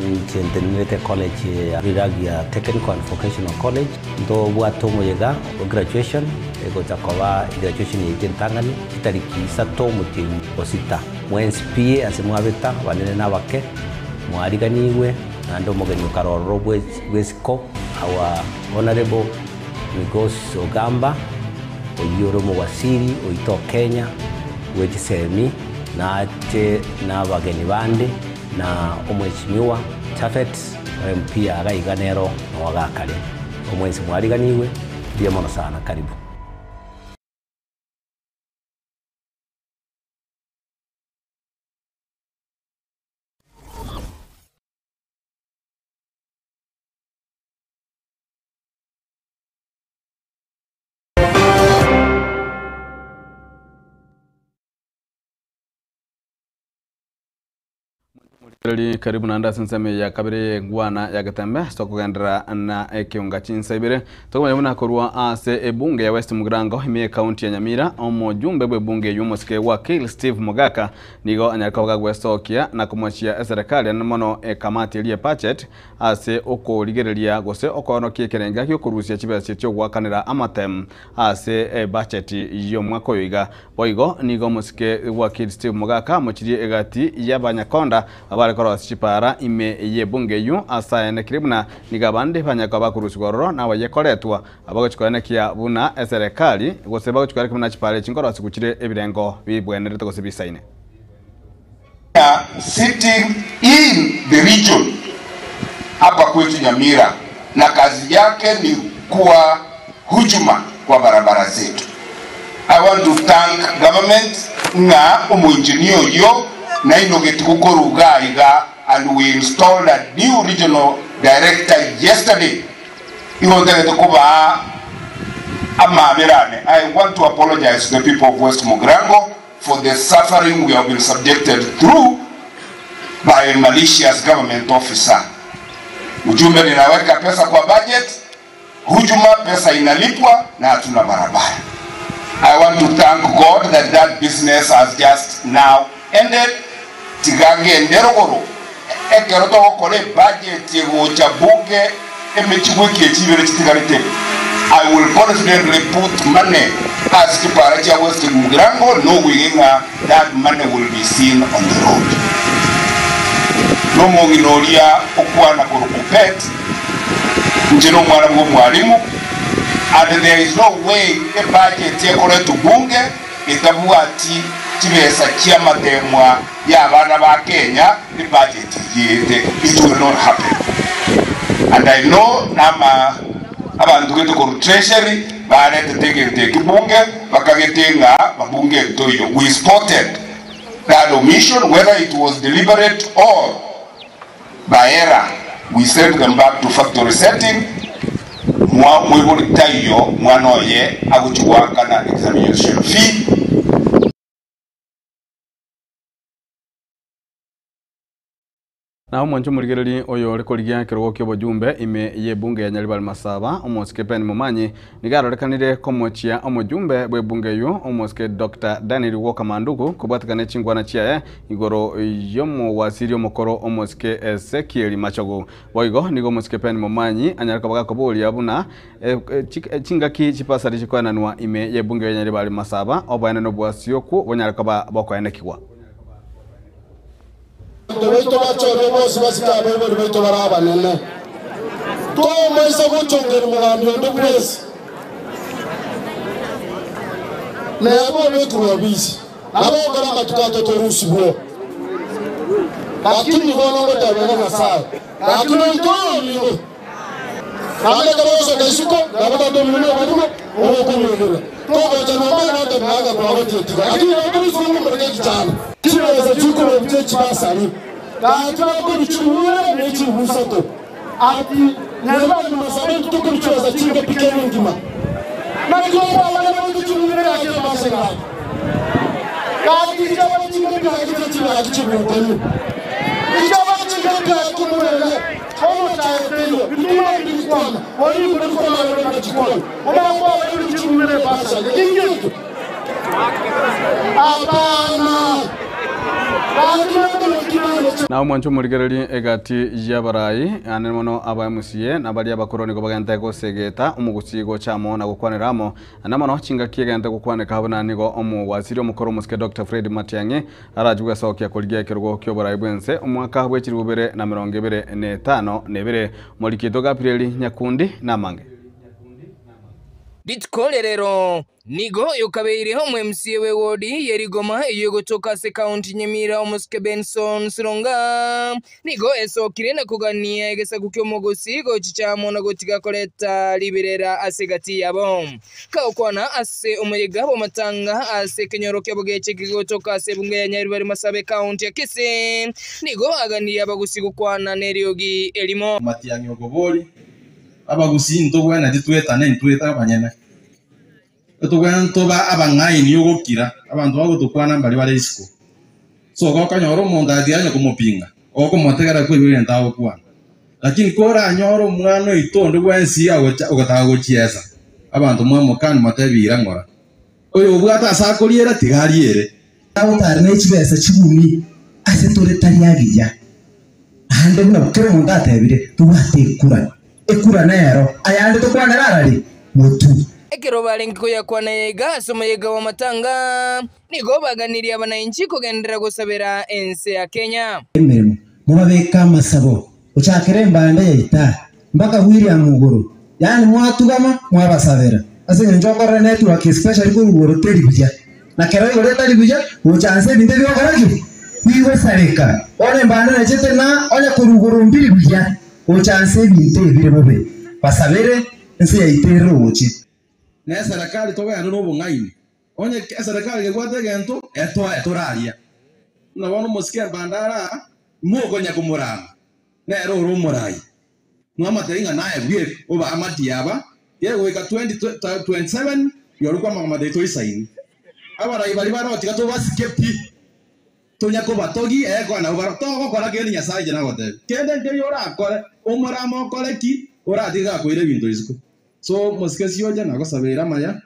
inche ntenenerete ecollege ya Riragia Technical and Vocational College, ntobwate omoyega o graduation egocha koba egraduation yaito entang'ani chitariki isato omotienyi o sita. Mwensi pi ase mwabeta, abanene na abake, mwariganigwe, naende omogeni okare ororo bw'esiko, our Honourable Migos Ogamba, oyio ore omowasiri oito o Kenya bwe chisemi, nache nabageni bande, na Omweshimiwa Japhet o MP iga iga nero nowagakare. Omwensi mwariganigwe, mbuya mono sana, karibu. Reri karibu naende ase ensemo eye ya kabere y'engwana ya Getembe ase tokogenderera na ekeunga chinsa ibere. Tokomanya buna korwa ase ebunge ya West Mugirango ime y'ekaunti ya Nyamira, omojumbe bw'ebunge eywo omosike wa Kale Steve Mogaka nigo anyare koba gagwesokia na komochia eserekari anene mono ekamati eria y'ebudget ase okorigereria gose okoorokia ekerenga giokorusia chibesa chiogoakanera amatemu ase ebudget y'omwaka oyo iga. Boigo nigo omosike wa Kid Steve Mogaka amochirie egati y'abanyakonda abare korosia chipara ime y'ebunge eyio ase aenekire buna nigo abande banyakwa bakorusigwa ororo na abayekoretwa abagochi koenekia buna eserekari gose bagochi koenekia buna chipara echi nkorosigwa chire ebirengo bibwenerete gose bisaine. Sitting in the region hapa kwetu Nyamira na kazi yake ni kuwa hujuma kwa barabara zetu. I want to thank government ng'a omoengineer oyo nainogeti gokoruga iga and we installed a new regional director yesterday. Igo ntagete kobaa amabera ane. I want to apologize to the people of West Mugirango for the suffering we have been subjected through by a malicious government officer. Mjumbe, ninaweka pesa kwa budget, hujuma pesa inalipwa na hatuna barabara. I want to thank God that that business has just now ended. Tigange enderogoro ekero togokora ebudget egocha bunge emechigo ekie chibere chitigarete. I will confidently put money as chipara chia West Mugirango knowing ng'a that money will be seen on the road. Nomong'ina oria okwana korwa Kuppet, inche nomwana bwa omwalimu, and there is no way ebudget ekoretwa bunge etabwati chibesa chi'amatemwa ya abana ba Kenya, ebudget eyete. It will not happen. And I know nama abanto gete korwa treasury baretete egento eki bunge bakagete ng'a babunge ento. We spotted that omission, whether it was deliberate or by error. We sent them back to factory setting. Mwa mwibuli taiyo mwana oye agochigwakana examination fee. Nabo omwancho omorigereri oyo ore korigia ekerogo kia obojumbe ime y'ebunge ya Nyaribari Masaba omosike Ben Momanyi nigo arorekanire komochia omojumbe bw'ebunge eywo omosike Dr. Daniel Walker Manduku kobwatekana echingwana chiaye igoro y'omowasiri omokoro omosike Ezekiel Machogu. Boigo nigo omosike Ben Momanyi anyare koba gakoboria buna chingaki chipasari chikoenanwa ime y'ebunge ya Nyaribari Masaba oboene na obwasi okwo bonyare koba bokoenekigwa. Bantu bachore bose basika bebori baitu barabanene twomaisa guchongera umugambi onde bwese nabo bekurwa bisi nabo ngara matukato torusibwo lakini bono ngotabega Nyasaye lakini oitorire naende kaboso kaisuko nabo tatomire barimo ogokumwirira togocha nombe natemnaga kwagotietika lakini natorisikumureke kichana chibesa chikuro bye chibasari kakirakobichirure nechibusato ati nyaribari masabe tukubichweza chinge pikeni ngima nakiobwana nabichirure akebasega kakijaba chinge pikeni kichibuteni ijaba chinge pikeni kumurele omo chaetelo bituma ndikwana wali ndikwana na chikwana omo kwa bichirure basa ingitu apana. Nao mwancho omorigereri egati y'abarai ane mono aba MCA na baria abakoro nigo bagente gosegeta omogusi gochamo na gokwaneramo ane mono chingaki egente gokwaneka buna nigo omowasiri omokoro omosike Dr. Fred Matiang'i arachi gwesokia korigia ekerogo kia oborai bwense omwaka bwa 2025 na ibere morikito Gabriel Nyakundi namange. Rituko rero nigo yokabeireho omu MCA we wodi yerigoma eyogotoka ase county Nyamira omosike Benson Sironga nigo esokire na kugania egesaku kiomogosi gochichamo na gotiga koreta libirera ase gati yabo kaokwana ase omoyega bw'amatanga ase ekenyoro kia bogeche kigotoka ase ebunge ya Nyaribari Masabe county ya Kisii nigo aganirie abagusi gokwana neriogi erimo Matiang'i okobori abagusi ntobwene titwetane ntweta abanyene etobwene ntoba abang'aini ogokira abanto bagotokwana mbari bare isiko so gokonyora omonto atianye komopinga Okomotegera kwaigwa egento agokwana. Lakini koranyore omwana oito onde bwensi agocha ogotaka gochiesa, abanto mwamokani motebi ira ng'ora. Oyo obwate ase akoriera tiga ariere. Agotara ne chibesa chigumi ase tore tari agiya, naende buna kera omonto atebire, tobwate ekura. Ekura nero, ayande tokwanera arari? Motu. Ekero barenge koyakwana yaiga ase omoyega bw'amatanga, nigo baganirie abanainchi kogenderera gosabera ense ya Kenya. Emeremo, mobabeke amasabo, gochakera embanda ya Itaa mpaka William igoro, yaani mwatugama mwabasabera. Ase eng'encho okorora network especially korwa igoro teri buya, na kero igoro etari buya gocha nse ebinto ebigokora ki? Bigosareka. Bono embanda nachete na onye korwa igoro mbiri buya, gocha nse ebinto ebire bobe. Basabere ense yaito eroche. Na eserekari togende nobong'aini. Onye eserekari kebwate egento, etoe toraria. Buna bono omosike embanda araa, mokonya komorama, nere ore omorai. Mwamotebi ng'a naye bweka obe amatia aba, kegoika 2027 rirorio kwamanya komotebi toisaini. Abarai baria baroo tiga tobasike pi, tonya kobatogi ekekoa nabo baroo. Togokora kende Nyasae inche nagotebi. Kende nkeria orakore, omorame okore ki, oratige gakoira ebinto isiko. So mosike siocha nagosabeire amaya.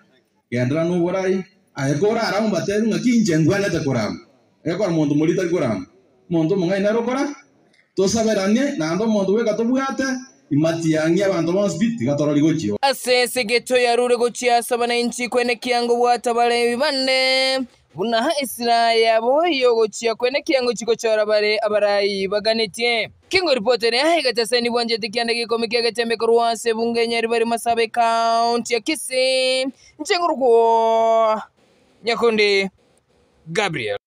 Genderera noborai, aye korarame obatebi ng'aki inche ngwenerete korama. Egekora monto moria tari korama, omonto omong'aini nere okora, tosaberanie, naende omonto bweka tobwate, imatiang'i abanto bonsi pi, tiga torori gochia oo. Ase esegeto yarure gochia ase abanainchi kwene kiango bwata Abalewi bande, buna esira yabo y'ogochia kwene kiango chigochora bare abarai baganetie. Kengoripoteria egetaseni bwanchete kianda gekomi kia getembe korwa ase ebunge ya Nyaribari Masaaba ekaunti ya Kisii, inche nkorokwo Nyakundi Gabriel.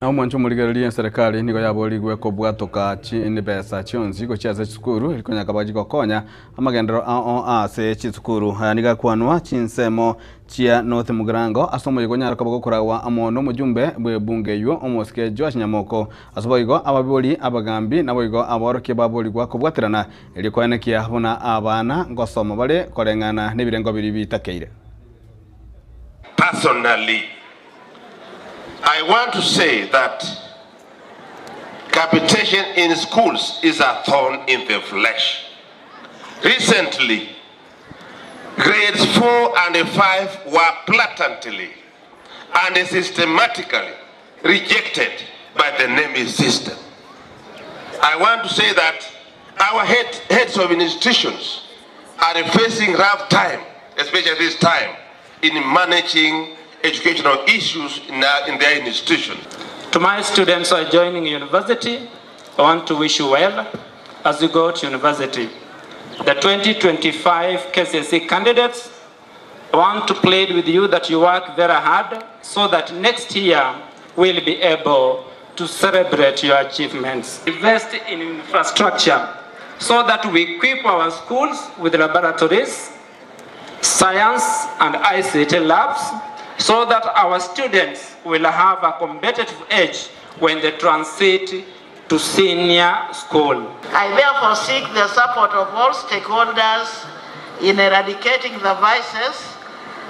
Na omwancho omorigereria eserekari nigo yaborigwe kobwatoka chibesa chionsi gochia ase chisukuru erikonyaka bachigokonya amagenderero ao ase chisukuru. Aya nigo akwanwa chinsemo chia North Mugirango ase omoyega onyare koba gokoragwa amo nomojumbe bw'ebunge eywo omosike Joash Nyamoko. Ase boigo ababori, abagambi naboigo aborokia baborigwa kobwaterana erio koenekia buna abana ngosoma bare koreng'ana nebirengo biria bitakeire. Personally, I want to say that capitation in schools is a thorn in the flesh. Recently, grades 4 and 5 were blatantly and systematically rejected by the naming system. I want to say that our head, heads of institutions are facing rough time, especially this time, in managing educational issues in, our, in their institution. To my students who are joining university, I want to wish you well as you go to university. The 2025 KCSE candidates, I want to plead with you that you work very hard so that next year we'll be able to celebrate your achievements. Invest in infrastructure so that we equip our schools with laboratories, science and ICT labs so that our students will have a competitive edge when they transit to senior school. I therefore seek the support of all stakeholders in eradicating the vices.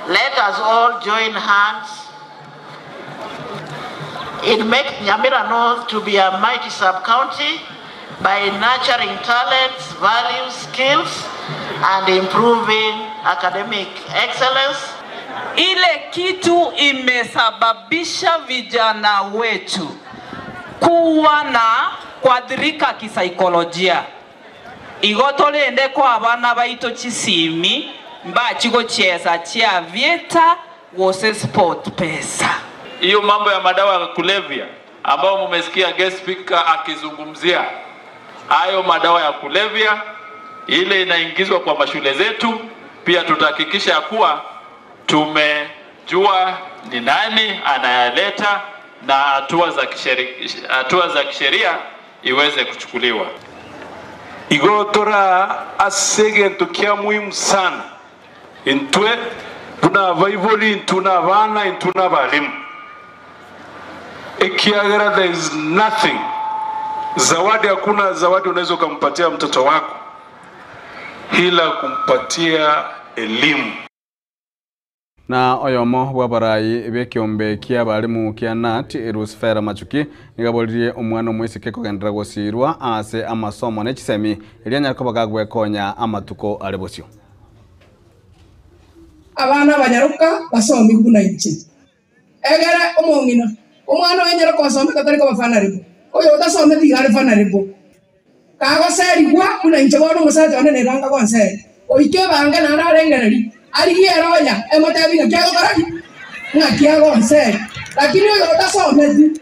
Let us all join hands in making Nyamira North to be a mighty sub-county by nurturing talents, values, skills, and improving academic excellence. Ile kitu imesababisha vijana wetu kuwa na kuathirika kisaikolojia igo tolende kwa abana baito chisimi mbachigocheza chia vieta gose sport pesa. Hiyo mambo ya madawa ya kulevya ambayo mumesikia guest speaker akizungumzia, hayo madawa ya kulevya ile inaingizwa kwa mashule zetu, pia tutahakikisha ya kuwa tumejua ni nani anayaleta na hatua za kisheria, hatua za kisheria iweze kuchukuliwa. Igo tora ase egento kia muhimu sana intwe buna abaibori intwe na abana intwe na abalimu ekiagera there is nothing zawadi hakuna zawadi unaweza ukampatia mtoto wako ila kumpatia elimu. Na oyomo bw'abarai b'ekeombe ki'abarimu kia KNUT, Rusifera Machuki, nigo aboririe omwana omoiseke kogenderera gosiirwa ase amasomo ne chisemi, erio anyare koba gagwekonya amatuko are bosio. Abana abanyaroka basomigwe buna inche. Egere omong'ina, omwana oye onyaroka osomete tari koba vulnerable, oyo otasometi iga are vulnerable. Kagoserigwa buna inche bono omosacha one neranga gonseri, oike ebange naende arengererie, arigie eronya emotebie ng'aki agokora ki? Ng'aki agonseri. Lakini oyo otasometi,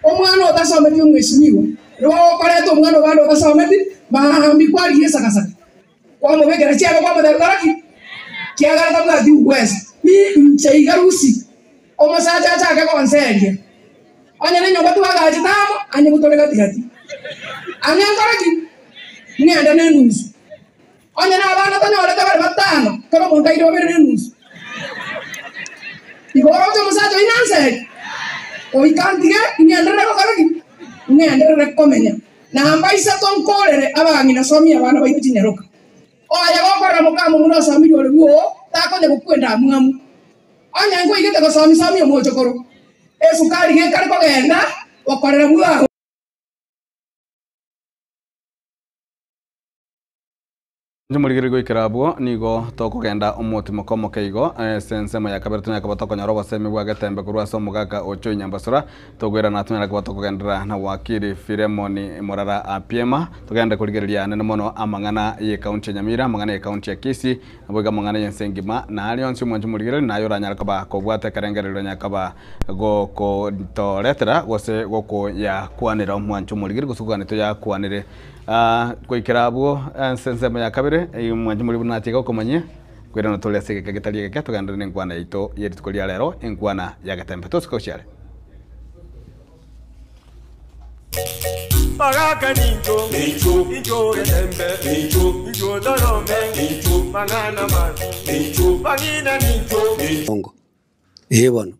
omwana otasometi omweshimiwa, nigo okoreta omwana obande otasometi, maambia kwarigia esakasaka, kwamobekera chianga kwamotebia kora ki? Kiagera tabwati uwezo. Mi inche iga rusia, omosacha achake gonseria. Onye nenyomba twagachete amo, anye gotore gati-gati. Ang'e nkore ki? Ng'ende nenusu. Onye nabana tonyorete bare batano, kera omonto aire babere nenusu. Igo oroche omosacha oyio nanseri, goika ntige ng'enderere gokora ki? Ng'enderere komenya. Namba isato nkorere abang'ina somia abana baino chinyaroka. Oye gokorera mokamomura osomirie ore bwoo, takonya gokwa endamwamu. Onye nkoigete gosomi-somia omochokoro, esukari gekare kogenda gokorera bwango. Inche morigereria goikera abwo, nigo tokogenda omotimoko omoke igo, ase ensemo ya kabere tonyare koba tokonyora obosemi bwa getembe korwa ase omogaka o Choi Nyambasura, tokoirana tonyare koba tokogenderera na wakili Philemon Morara Apiema, togende korigereria nene mono amang'ana y'ecounty ya Nyamira, amang'ana y'ecounty ya Kisii, Naboigo amang'ana y'ense engima, na aria onsi omwanche omorigereria, naye oranyare koba kobwata ekerengererio oranyare koba gokotoretera gose gokoyakwanera omwanche omorigereria gose kogania toyakwanere. Goikera abwo ase ensemo ya kabere, omwanche omorigereria buna natiga gokomanyia, koirana tore ase egeka getari egeke togenderere nenkwana yaito ye rituko ria rero, enkwana ya getembe. Tosike gochia are. Bagaka nincho, incho getembe, incho torome, mang'ana mabi, bang'ina nincho. Ongo. Ee bono.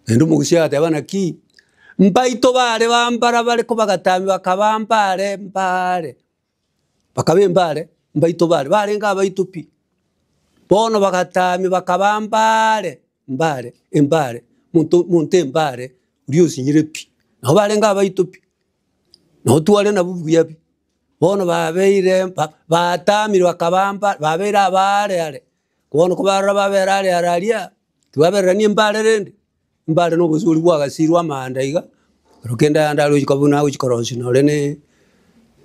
Naende omogusia agateba naki, mbaito bare bambara bare kobagatambia bakaba mbare mbare, bakaba embare mbaito bare, barenge abaito pi. Bono bagatamia bakaba mbare mbare embare, monto monto embare oria osinyire pi, nabo barenge abaito pi, nabo tware nabwo buya pi. Bono babeire ba batamire bakaba mba babeire abaare are, bono kobarora babere are are aria, tibabererania embare rende, embare na obosio boria bwagasirwe amaanda iga, ekero kende aande arochia buna agochia korosia nore ne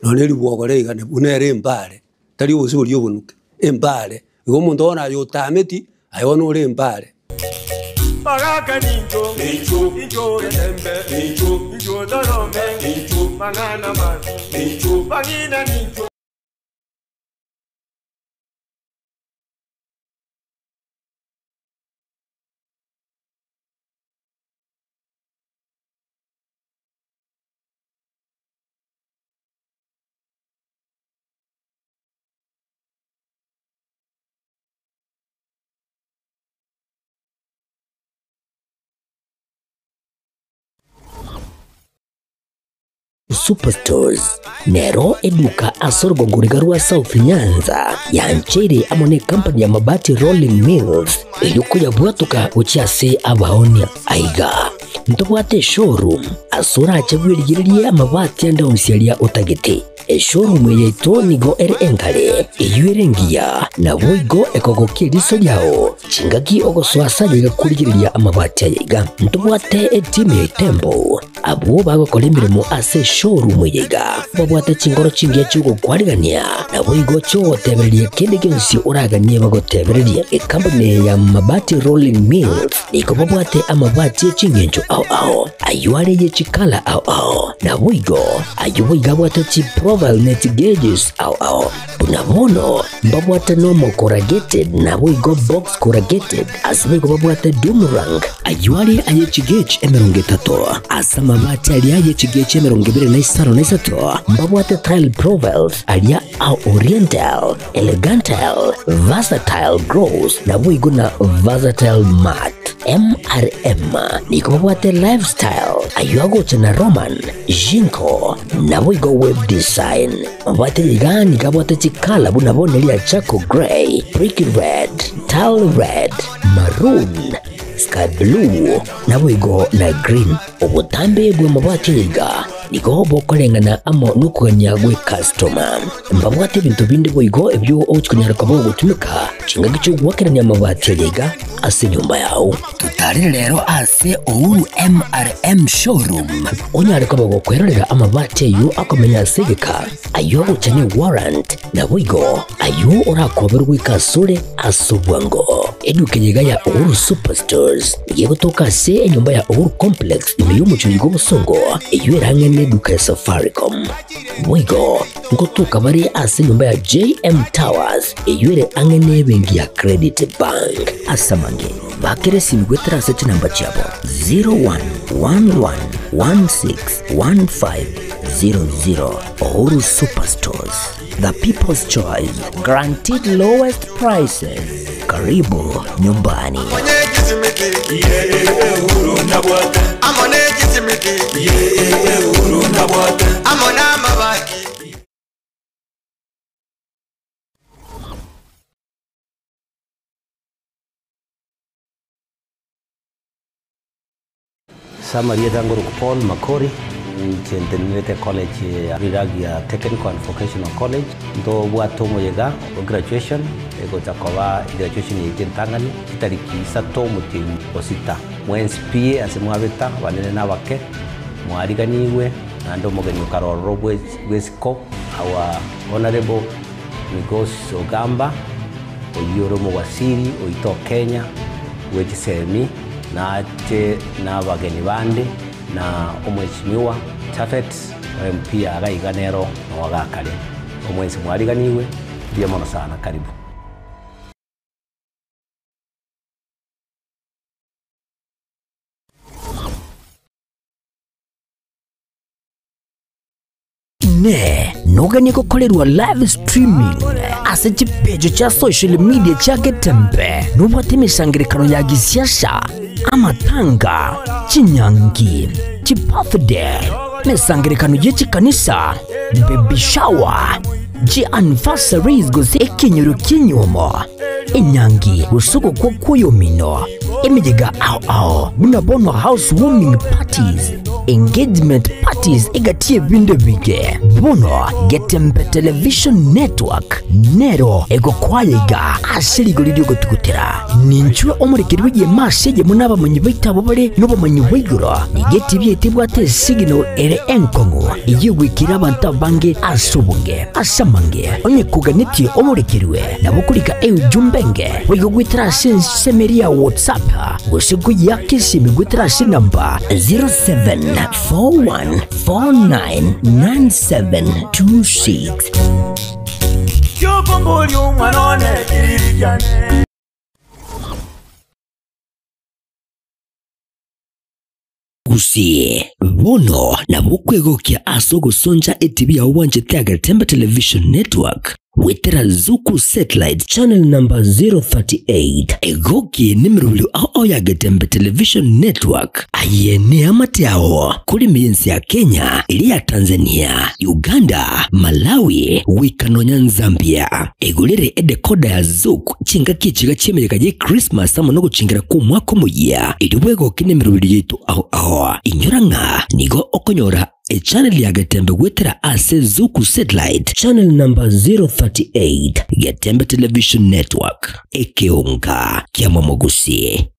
nonye ribwogore iga buna ere embare, tari obosio boria obonuke, embare. Igo omonto bono aye otameti, aye bono ore embare. Bagaka nincho, incho getembe, incho torome, mang'ana mabi, bang'ina nincho. Superstores nero eduka ase orogongo riga rwa South Nyanza yancheire amo ne company ya Mabati Rolling Mills erio koyabwatoka gochia ase abaonia. Aiga ntobwate eshowroom ase orache bwerigererie amabati ande onsi aria otagete. Eshowroom eye yaito nigo ere enkare, eyio ere engiya, naboigo ekogokia eriso riao chingaki ogosoa ase aye iga korigereria amabati aya iga. Ntobwate etimu ya Itembo, abwo bagokora emeremo ase eshowroom eye iga, babwate chinkoro chingiya chi'ogokwarigania, naboigo chi'ogotebereria kende gionsi oraganie bagotebererie. Ekampuni eye ya Mabati Rolling Mills nigo babwate amabati e ching'encho ao ao, ayio are ye chikala ao ao, naboigo Ayio boigo abwate chiprofile ne chigeges ao ao. Buna bono mbabwate normal corrugated naboigo box corrugated ase boigo babwate doom rank. Ayio are aye chigauge 30 ase amabati aria aye chigauge 25 mbabwate tile profiles aria a oriental, elegantal, versatile gloss naboigo na versatile matte. MRM nigo babwate lifestyle ayio agocha na Roman, Jinko, naboigo web design. Mabwate iga nigo abwate chikala buna bono eria charcoal grey, brick red, tile red, Maroon, sky blue, naboigo na green. Obotambe bw'amabati aya iga nigo bokoreng'ana amo nokogania gw'ecustoma. Mbabwate ebinto binde boigo ebio ogochi konyara koba ogotumeka chingaki chi'ogoakerania amabati aya iga ase enyomba yao. Totarere rero ase Uhuru MRM Showroom onyare koba gokwerorera amabati ayio akomenya ase egeka, ayio agocha ne warrant, naboigo ayio orakoberwe goika asore ase obwango. Eduka eye iga ya Uhuru Superstores nigo egotoka ase enyomba ya Uhuru Complex ime y'omochie oyo bw'obosongo, eyio ere ang'e neduka ya Safaricom. Boigo ngotoka bare ase enyomba ya JM Towers eyio ere ang'e nebenki ya Credit Bank. Ase amange, bakera esimi goetera ase chinamba chiabo 0111161500. Uhuru Superstores, the people's choice, guaranteed lowest prices. Karibu nyumbani. Ase amarieta ngoroku Paul Makori, inche ntenenerete college ya Riragia Technical and Vocational College, ntobwate omoyega o graduation, egocha koba graduation yaito entang'ani, chitariki isato omotienyi o sita. Mwensi pi ase mwabeta, abanene na abake, mwariganigwe, naende omogeni okare ororo bwe bw'esiko, our Honourable Migos Ogamba, oyio ore omowaziri oito o Kenya bwe chisemi, nache na abageni bande, na omweshimiwa Japhet MP iga iga nero nogo agakare. Omwensi mwariganigwe, mbuya mono sana, karibu. Inee! Noganie gokorerwa live streaming ase chipeji chia social media chia Getembe? Nobwate emesangerekano ya gisiasa, amatanga, chinyangi, chibirthday, emesangerekano ye chikanisa, baby shower, chi anniversaries gose ekenyoro ki'enyuomo, enyangi gose ogokwa kw'oyomino, emeyega ao ao buna bono house warming parties, engagement parties egati y'ebinto ebinge. Bono Getembe Television Network nero egokwaya iga ase rigori ri'ogotugutera. Ninchwe omorekeri bw'egeema ase eyemo n'abamanyi baito abwo bare nobomanyi bwa igoro. Nigo etibi yaito ebwate esignal ere enkong'u eyio egoikera abanto abange ase obonge. Ase amange, onye koganetie omorekerwe, nabo okorika eujumbe enge boigo goetera ase ensemo eria ya WhatsApp gose koyeaka esimi goetera ase enamba 0741499726. Kiokomboria omwana one kiriri kiane. Gusii, bono nabo okwegokia ase ogosoncha etibi yao bwanchete ya Getembe Television Network goetera Zuku Satellite Channel number 038. Egokie nemerobio ao ao ya Getembe Television Network. Aye neamate ao kore ense ya Kenya, eria ya Tanzania, Uganda, Malawi, goika nonya Nzambia. Egorere edecoder ya Zuku chingaki echiga chi'emeyega ye Christmas amo nogochingera kw'omwaka omoyia, erio bwegoke nemerobio yaito ao ao. Inyora ng'a nigo okonyora echannel ya Getembe goetera ase Zuku Satellite Channel number 038, Getembe Television Network, ekeonga kiamomogusi.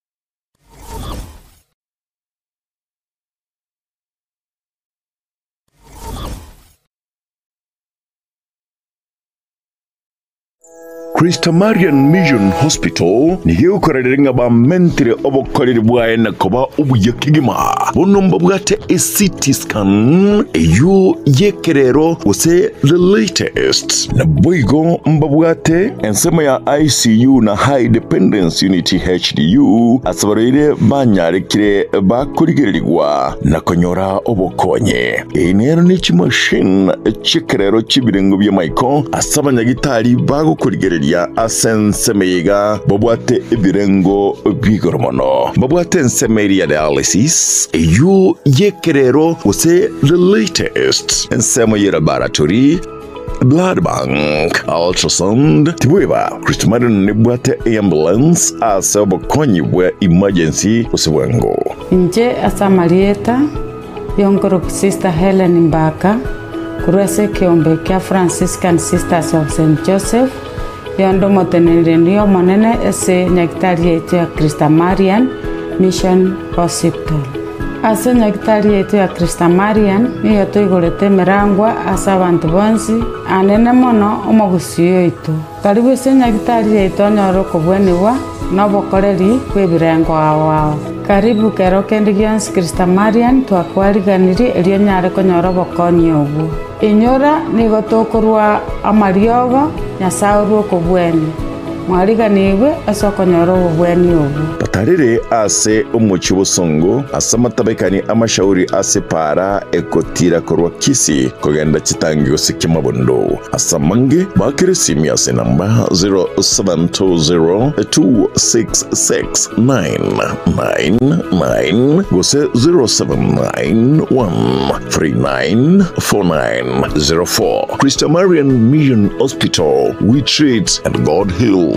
Christamarian Mission Hospital nigo egokorerera ng'a bamentire obokoreri bwaye na koba obuya kegima. Bono mbabwate e-CT scan eyio y'ekerero gose the latest. Naboigo mbabwate ensemo ya ICU na High Dependence Unit HDU ase abarwaire banyarekire bakorigererigwa na konyora obokonye. Eye nero ne chimachine chi'ekerero chi'ebirengo bi'amaiko ase abanyagitari bagokorigereria ase ensemo eye iga babwate ebirengo bi'igoro mono. Babwate ensemo eria ya dialysis eyio y'ekerero gose the latest. Ensemo ye laboratory. Blood bank, ultrasound, tibweba Kristo Marion nebwate eambulance ase obokonyi bwa emergency gose bwango. Inche ase amarieta y'onkoroku Sister Hellen Mbaka, korwa ase ekeombe kia Franciscan Sisters of Saint Joseph, yonde omoteneneri omonene ase nyagitari yaito ya Christamarian Mission Hospital. Ase nyagitari yaito ya Christamarian nigo toigorete emerangwa ase abanto bonsi, anene mono omogusii oito. Karibu ase nyagitari yaito onyore okobwenigwa na obokoreri bw'ebirengo ao ao. Karibu kero kende gionsi Christamarian twakwariganirie erio onyare konyora obokonyi obwo. Inyora nigo tokorua amariogo, Nyasae orue okobwenia. Mwariganigwe ase okonyora obobweni obwo. Batarire ase omochie bosongo, ase amatabekani amashauri ase paara egotira korwa Kisii kogenda chitangi gose kiamabondo. Ase amange, baakere esimi ase enamba 0720266999 gose 0791394904. Christamarian Mission Hospital, we treat and God heals.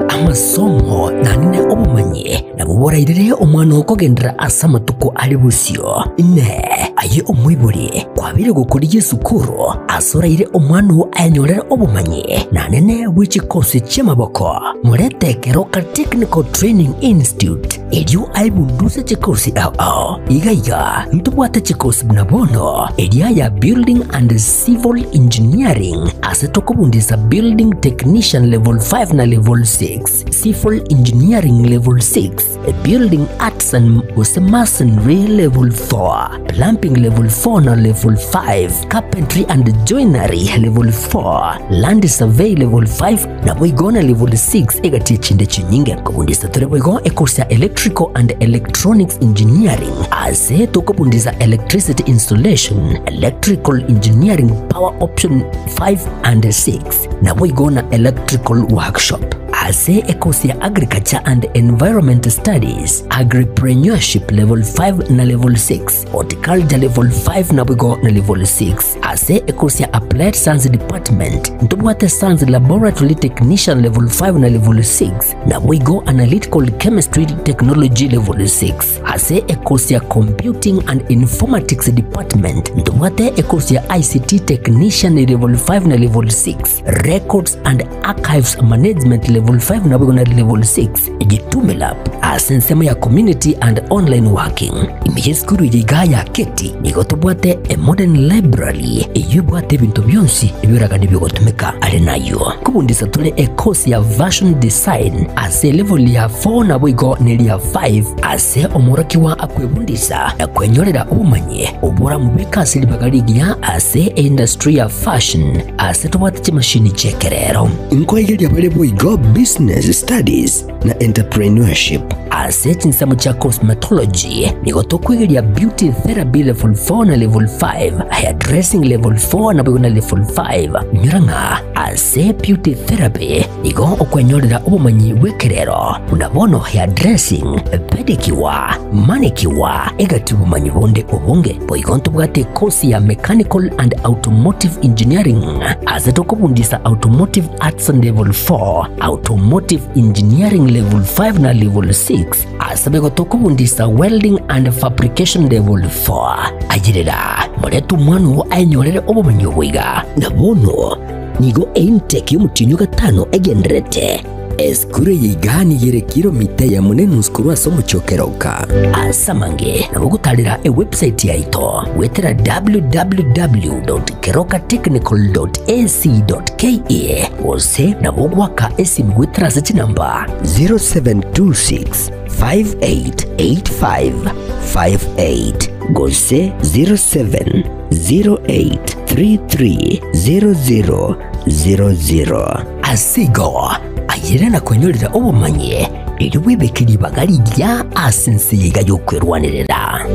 Amasomo nanene obomanyi nabwo borairere omwana okogenderera ase amatuko are bosio. Inee! Aye omoibori, kwabeire gokorigia esukuru ase oraire omwana oo ayenyorere obomanyi nanene bwe chikosi chi'amaboko? Morete Keroka Technical Training Institute erio aebunduse chikosi ao ao. Iga iga ntobwate chikosi buna bono eria ya Building and Civil Engineering ase tokobundisa Building Technician Level 5 na Level 6, Civil Engineering Level 6, Building Arts and gose Masonry Level 4, Plumbing Level 4 na Level 5, Carpentry and Joinery Level 4, Land Survey Level 5, Naboigo na level 6 egati echinde chinyinge nkobundisa tore boigo ecourse ya Electrical and Electronics Engineering ase tokobundisa Electricity Installation, Electrical Engineering Power Option 5 and 6 naboigo na Electrical Workshop. Ase ecourse ya Agriculture and Environment Studies, Agripreneurship level 5 na level 6, Horticulture level 5 naboigo na level 6. Ase ekosi ya Applied Science Department ntobwate Science Laboratory Technician Level 5 na Level 6, naboigo Analytical Chemistry Technology Level 6. Ase ekosi ya Computing and Informatics Department ntobwate ekosi ya ICT Technician Level 5 na Level 6, Records and Archives Management Level 5 naboigo na Level 6. Jitume Lab ase ensemo ya Community and Online Working. Ime y'esukuru eye igaa ya Keti nigo tobwate a modern library eyio ebwate ebinto bionsi ebioragani biogotumeka. Are nayio nkobundisa tore e course ya Fashion Design ase elevel ya 4 naboigo neria 5 ase omworokigwa akwebundisa na kwenyorera obomanyi oboramobeke ase ribaga rigiya ase eindustry ya fashion ase tobwate chimashini chi'ekerero. Nkoigeria bare boigo Business Studies na Entrepreneurship. Ase chinsemo chia Cosmetology nigo tokwegeria Beauty Therapy Level 4 na Level 5, Hairdressing Level 4 naboigo na Level 5. Inyora ng'a ase Beauty Therapy nigo okwenyorera obomanyi bw'ekerero buna bono hairdressing, pedicure, manicure, egati obomanyi bonde obonge. Boigo ntobwate ekosi ya Mechanical and Automotive Engineering ase tokobundisa Automotive Arts Level 4, Automotive Engineering Level 5 na Level 6, ase boigo tokobundisa Welding and Fabrication Level 4. Ayerera, morete omwana oo aenyorere obomanyi obo iga. Na bono nigo eintake y'omotienyi o gatano egendererete. Esukuru eye iga nigo ere kilomita eyemo na enusu korwa ase omochie o Keroka. Ase amange nabo ogotarera ewebsite yaito goetera www.kerokatechnical.ac.ke gose nabo ogoaka esimi goetera ase chinamba 0726 588558 gose 0708330000. Ase igo, ayere na kwenyorera obomanyi, erio bwebeke ribaga rigiya ase ense eye iga y'okwerwanerera.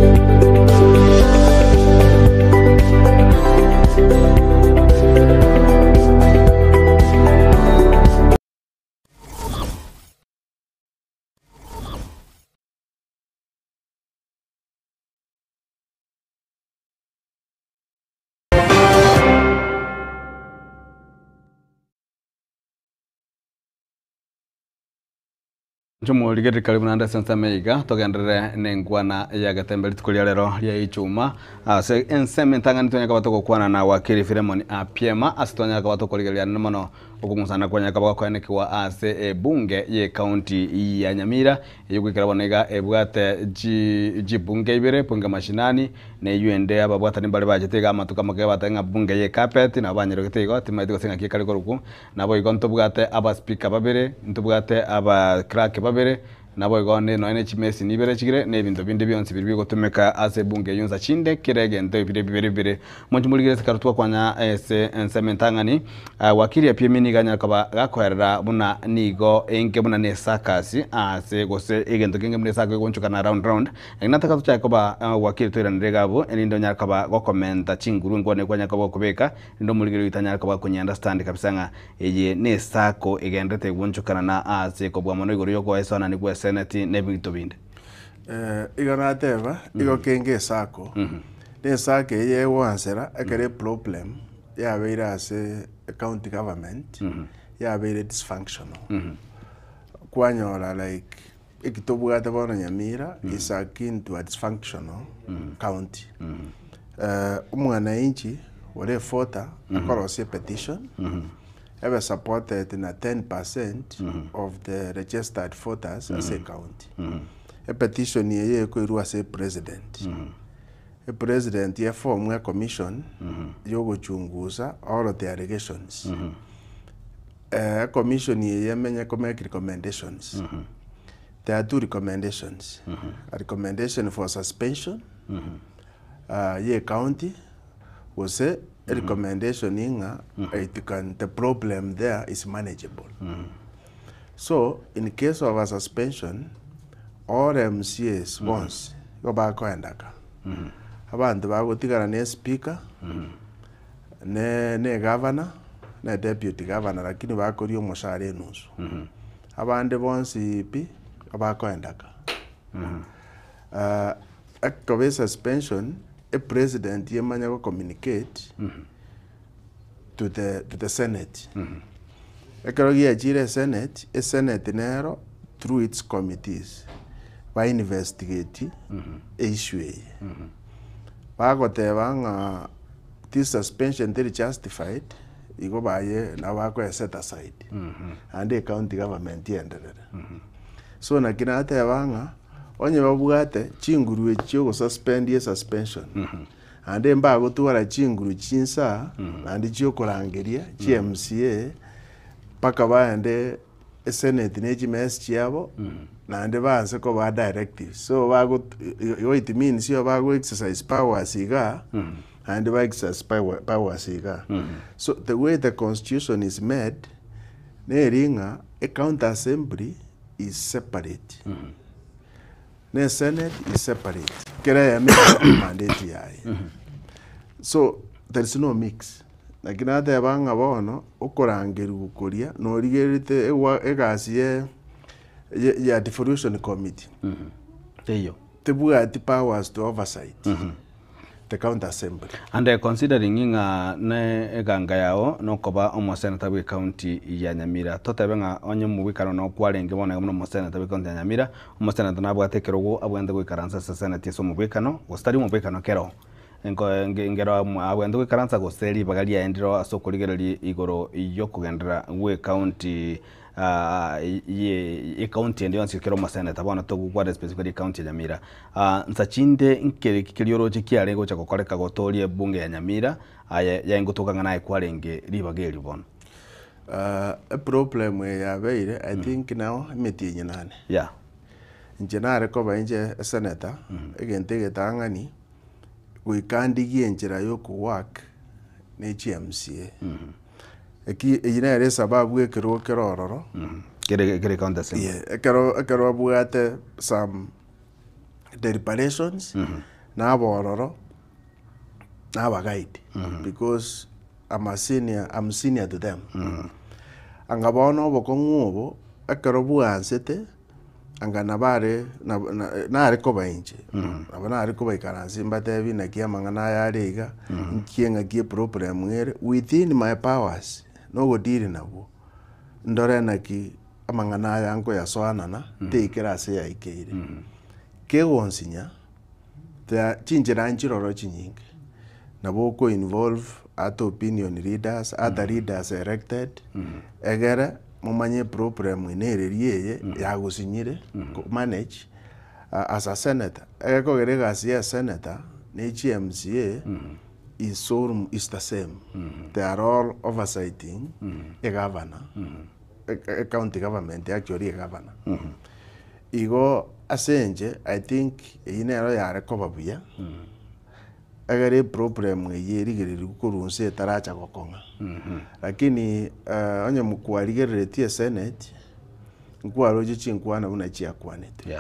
Nchomorigereria karibu naende ase ensemo eye iga, togenderere nenkwana ya Getembe rituko ria rero ria Ichuma. Ase ensemo entang'ani twanyare koba togokwana na Wakili Philemon Apiema ase twanyare koba tokorigereria naende mono okong'usana kwanyare koba gokoenekigwa ase ebunge ye county ya Nyamira eyio goikera bono iga ebwate chi chibunge ibere, bunge mashinani na eyio ende ababwatani mbare bachete iga amatuko amake bateba ng'a bunge ye carpet nabo banyerogete igo timaeti gose ng'aki ekare korokwa. Naboigo ntobwate abaspeaker babere, ntobwate abaclerk babere, naboigo ne nonya ne chimesini ibere chigire, na ebinto binde bionsi biria bigotumeka ase ebunge eyio nsa chinde, kera egento ebire bibere bibere. Monche morigere ase ekero twakwanya ase ensemo entang'ani, wakili Apiemi nigo anyare koba gakoerera buna nigo enke buna ne ecircus ase gose egento kenge buna ecircus egoonchokana round round, Lakini nataka tochake koba wakili toiranere iga abwo, erinde onyare koba gokomenta chinguru enkwana ekwanyare koba gokobeka, Rende omorigereria tanyare koba akonyi-understand kabisa ng'a eye nesako egenderete gwochokana na aase kobua mono igoro y'ogoesoanani gw'eseneti na ebinto binde. Eh, igo nateba, igo kenge esako, na esako eye egoansera ekero eproblem yabeire ase ecounty government, yabeire dysfunctional. Kwanyora like eki tobwate bono Nyamira is akin to a dysfunctional county. Eh, omwananchi ore evoter akorosia epetition ebe supported na 10% of the registered voters ase ecounty. Epetition eye ekoirwa ase epresident. Epresident eform ecommission yogochungusa all the allegations. Ecommission eye emenye ko make recommendations. There are two recommendations. A recommendation for suspension ye county gose a recommendation ng'a it can the problem there is manageable. So in case of a suspension all MCAs bonsi igo bakoendaka. Abanto bagotigara ne speaker. Ne ne gavana, na deputy governor lakini bakoria omoshahara enusu. Abande bonsi pi abakoenda ka. Ekoba esuspension, epresident emanye go communicate to the to the senate. Ekero giachire esenate, esenate nero through its committees ba investigate eissue eye. Bagoteba ng'a this suspension teri justified, igo baye nabo bakoe set aside, naende ecounty government enderere. So naki nateba ng'a onye babwate chinguru echi chia ogosuspend esuspension, naende mbagotwara chinguru chinsa naende chia okorangeria chi MCA mpaka baende esenate ne chimesi chiabo naende baanse kobaa directives. So bago igo it means igo bago exercise powers igaa naende ba exercise powers igaa. So the way the constitution is made neri ng'a ecounty assembly is separate na esenate is separate kera eyemo ebwate emandate yaye. So there is no mix. Naki nateba ng'a bono okorangerigwa koria norigererete egwa egasi ye ye ya devolution committee Teiyo. tebwati powers to oversight the county assembly. And considering ng'a ne eganga yao nokoba omosenator bwe county ya Nyamira, totebe ng'a onye omobwekano noo kwarenge bono iga buna omosenator bwe county ya Nyamira, omosenator nabwate ekerogo abwenerete goikaransa ase eseneti ase omobwekano, gose tari omobwekano kero. Ngero abwenerete goikaransa gose ribaga riaye ndiro ase okorigereria igoro y'okogenderera gw'ecounty ye ecounty ende yonsi ekero omoseneta bono togokwana specifically ecounty ya Nyamira. Nsa chinde nkere ki keria oroche kiare gocha gokoreka gotoria ebunge ya Nyamira aye yaye ngotoka ng'a naye kwarenge ribaga erio bono? Eproblem eye yabeire I think now emetienyi nane. Yeah. Inche nare koba inche esenator, egento egetang'ani. Goika ndigie enchera y'okowork ne chi MCA. Eki eyio nere esababu ekerogo kere ororo. Kere kere county assembly. Yeah, ekero ekero abwate some deliberations, naba ororo, naba guide because I'm a senior, I'm senior to them. Anga bono obokong'u obo, ekero bwansete. Anga nabo are nare koba inche, nabo nare kobaikaransia mbatebi naki amang'ana aya are iga, nki eng'aki eproblem ere, within my powers, nogodeal nabwo, ndore naki amang'ana aya nkoyasoanana, teikera ase yaikeire. Kegonsinya, tea chinchera nchiroro chinyinge, nabo oko involve ata opinion leaders, ata leaders elected, egere momanye eproblem ene ereria eye yagosinyire ko manage as a senator. Egekogera egasi ya esenator na echi MCA is all is the same. They are all oversighting egavana, e county government actually egavana. Igo ase inche I think eywo nero yare koba buya, egere eproblem eye erigereriwu korwa nse etaracha gokong'a. Lakini onye mokwarigereretie esenate, nkwaroche chinkwana buna chiakwanete.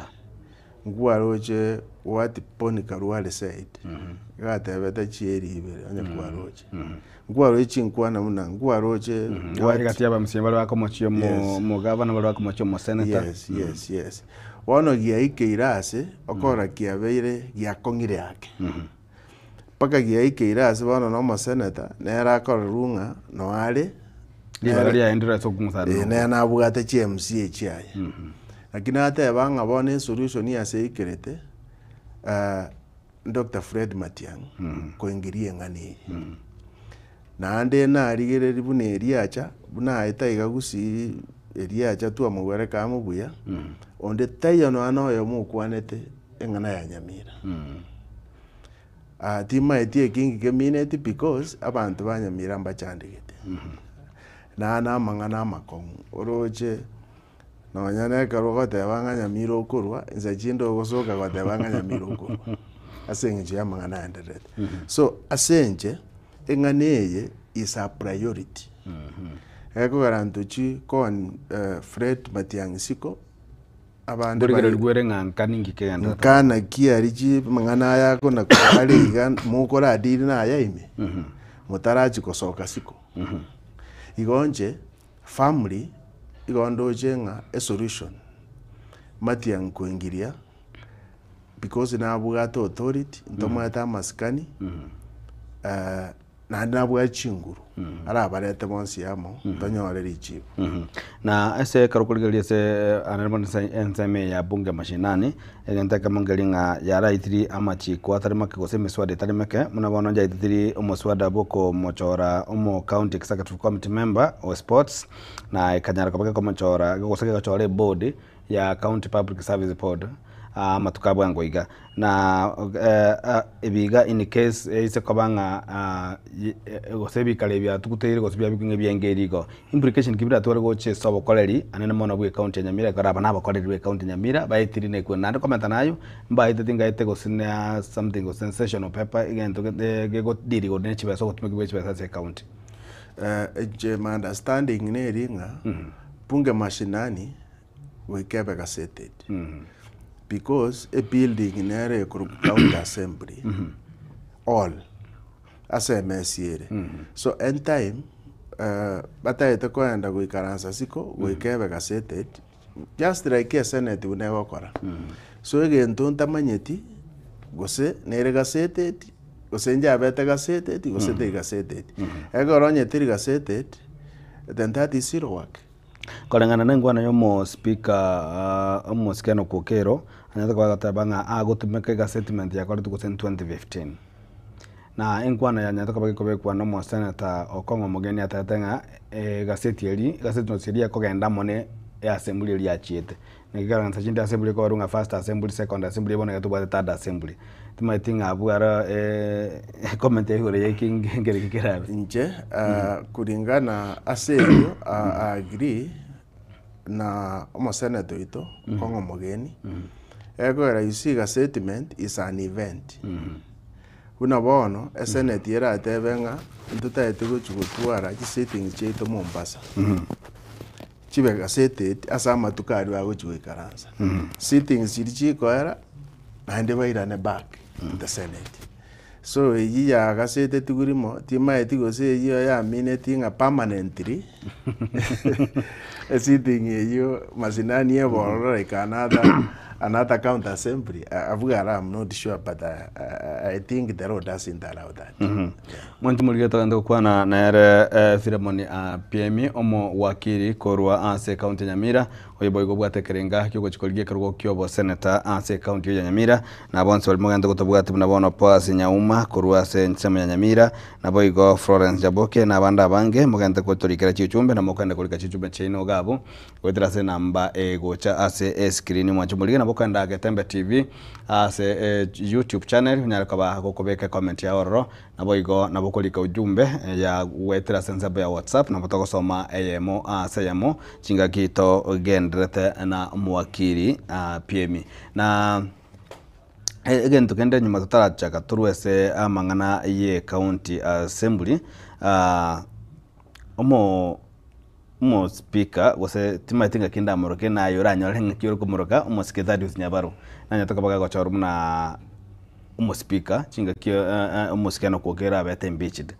Nkwaroche what Boni Khalwale said, iga atebete chieri ibere onye kwaroche. Nkwaroche chinkwana buna nkwaroche what Egati ya abamusia bare bakomochia omo omogavana bare bakomochia omosenator. Yes, yes, yes. Bono giaikeire ase, okora kiabeire giakong'ire ake. Mpaka giaikeire ase bono na omosenator, nere akorerwa ng'a noare, Ribaga riaendire ase okong'usana Eh, nere nabwate chi MCA chiaye. Lakini nateba ng'a bono esolution ase eikerete, Doctor Fred Matiang'i koingiria eng'ana eye. Naende narigereria buna eriacha, buna aye taiga gusii eriacha twamogwereka amo buya, onde taiyo nonya na oyomo okwanete eng'ana ya Nyamira. Timaeti ekingi kemineti because abanto ba Nyamira mbachandegete. Naende na amang'ana amakong'u, oroche nonya na ekero ogoteba ng'a Nyamira okorwa, inse chinde ogosoka goteba ng'a Nyamira okorwa, ase eng'encho ya amang'ana aendererete. So ase inche, eng'ana eye is a priority. Ekogera ntochi con Fred Matiang'i isiko, abande bare Mborigereri bwere ng'a nka ninki kegenderete. Nka naki aria chi amang'ana aya akona are iga mokoradiri na aya ime, motarachi kosoka siko. Igo inche, family, igo ndoche ng'a esolution, Matiang'i koingiria, because nabwate authority, ntomwete amasikani, naende nabwate chinguru, arabarete bonsi amo, tonyore richibu. Na ase ekero okorigereria ase ane bono ase ensemo eye ya bunge mashinani, egento ekemo nkeri ng'a yaraitirie amachiko atari make gose emiswada etari meke, buna bono njaititirie omoswada bwa okomochora omo county executive committee member o sports, na ekanyara koba gekomochora gose gegochora eboard ya county public service board amatuko a bwango iga. Na ebi iga in case eise koba ng'a gose ebikaro ebi biatuguteire gose biabekwa ng'a ebienge erio igo, implication ki biratware gocha ase obokoreri anene mono bwa ecounty ya Nyamira ekero aba nabakoreri ba ecounty ya Nyamira baetiri na ekwe naende komenta nayo, mbaeteti ngaete gose na something gose sensational paper egento gete gegodiri gose ne chibesa ogotumeka bwa chibesa ase ecounty. Inche my understanding neri ng'a, bunge mashinani goika ebe gazetted because ebuilding nere ekorokwa county assembly hall ase emesi ere. So any time batagete koenda goikaransa isiko goika ebe gazetted just like esenate buna egokora. So egento ntamanyeti gose nere gazetted gose njabete gazetted gose teri gazetted. Ekero onye teri gazetted then that is zero work. Koreng'ana na enkwana ya omospeaker omosike Enock Okello, anyarete koba agoteba ng'a agotumeka egasettlement yakoretwe gose in 2015. Na enkwana yanyarete koba gekobekwa na omosenator Okong'o Omogeni atebete ng'a egaseti eria, egasettlement eria ekogenda amo ne eassembly eria yachiete. Naki ekero chinde assembly ekobarwa ng'a first assembly, second assembly bono iga tobwate third assembly. Timanyeti ng'a abwo aro comment ya igoro ya eki nkereki kerabe. Inche kulingana ase eyio I agree na omosenator oito Okong'o Omogeni, ekogera you see gazettement is an event. Buna bono esenate eratebe ng'a ntotagete gochi gotwara chisittings chiaito Mombasa, chibe gazetted ase amatuko aria bagochi goikaransa. Sittings chiria chikoera naende bairane back to the senate. So eyio yagasetetigwe rimo, timaeti gose eyio yamineti ng'a permanently esitting eyio masinani ebororo like another. Another county assembly, abwo iga I'm not sure but I think the law doesn't allow that. Mwanchi morigereria togende gokwana nere Philemon Apiemi omowakiri korwa ase ekaunti ya Nyamira oyo boigo obwate ekerenga kiogochia korigia ekerogo kioboseneta ase ekaunti eye ya Nyamira na bonsi baria mogende gotobwati buna bono Boaz Nyauma korwa ase ensemo ya Nyamira naboigo Florence Nyaboke na abande abange mogende gotorikera chichumbe na mokogenda korika chichumbe chiaino iga abwo Goetera ase enamba egocha ase escreen mwanche morigie nabo okogenda Getembe TV ase YouTube channel onyare koba gokobeka ecomment yao ororo naboigo nabo okorika ujumbe ya goetera ase ensemo ya WhatsApp nabo togosoma eyemo ase eyemo chingaki togendererete na omowakiri Piemi. Na egento kende nyuma totarachaka torwe ase amang'ana ye county assembly omo. Omospeaker, gose timanyeti ng'aki ndamoroke naye oranyore ng'aki ore komoroka omosike Thaddeus Nyabaro. Nanyete koba gagochorwa buna omospeaker chingaki omosike nokwo kere abete impeached.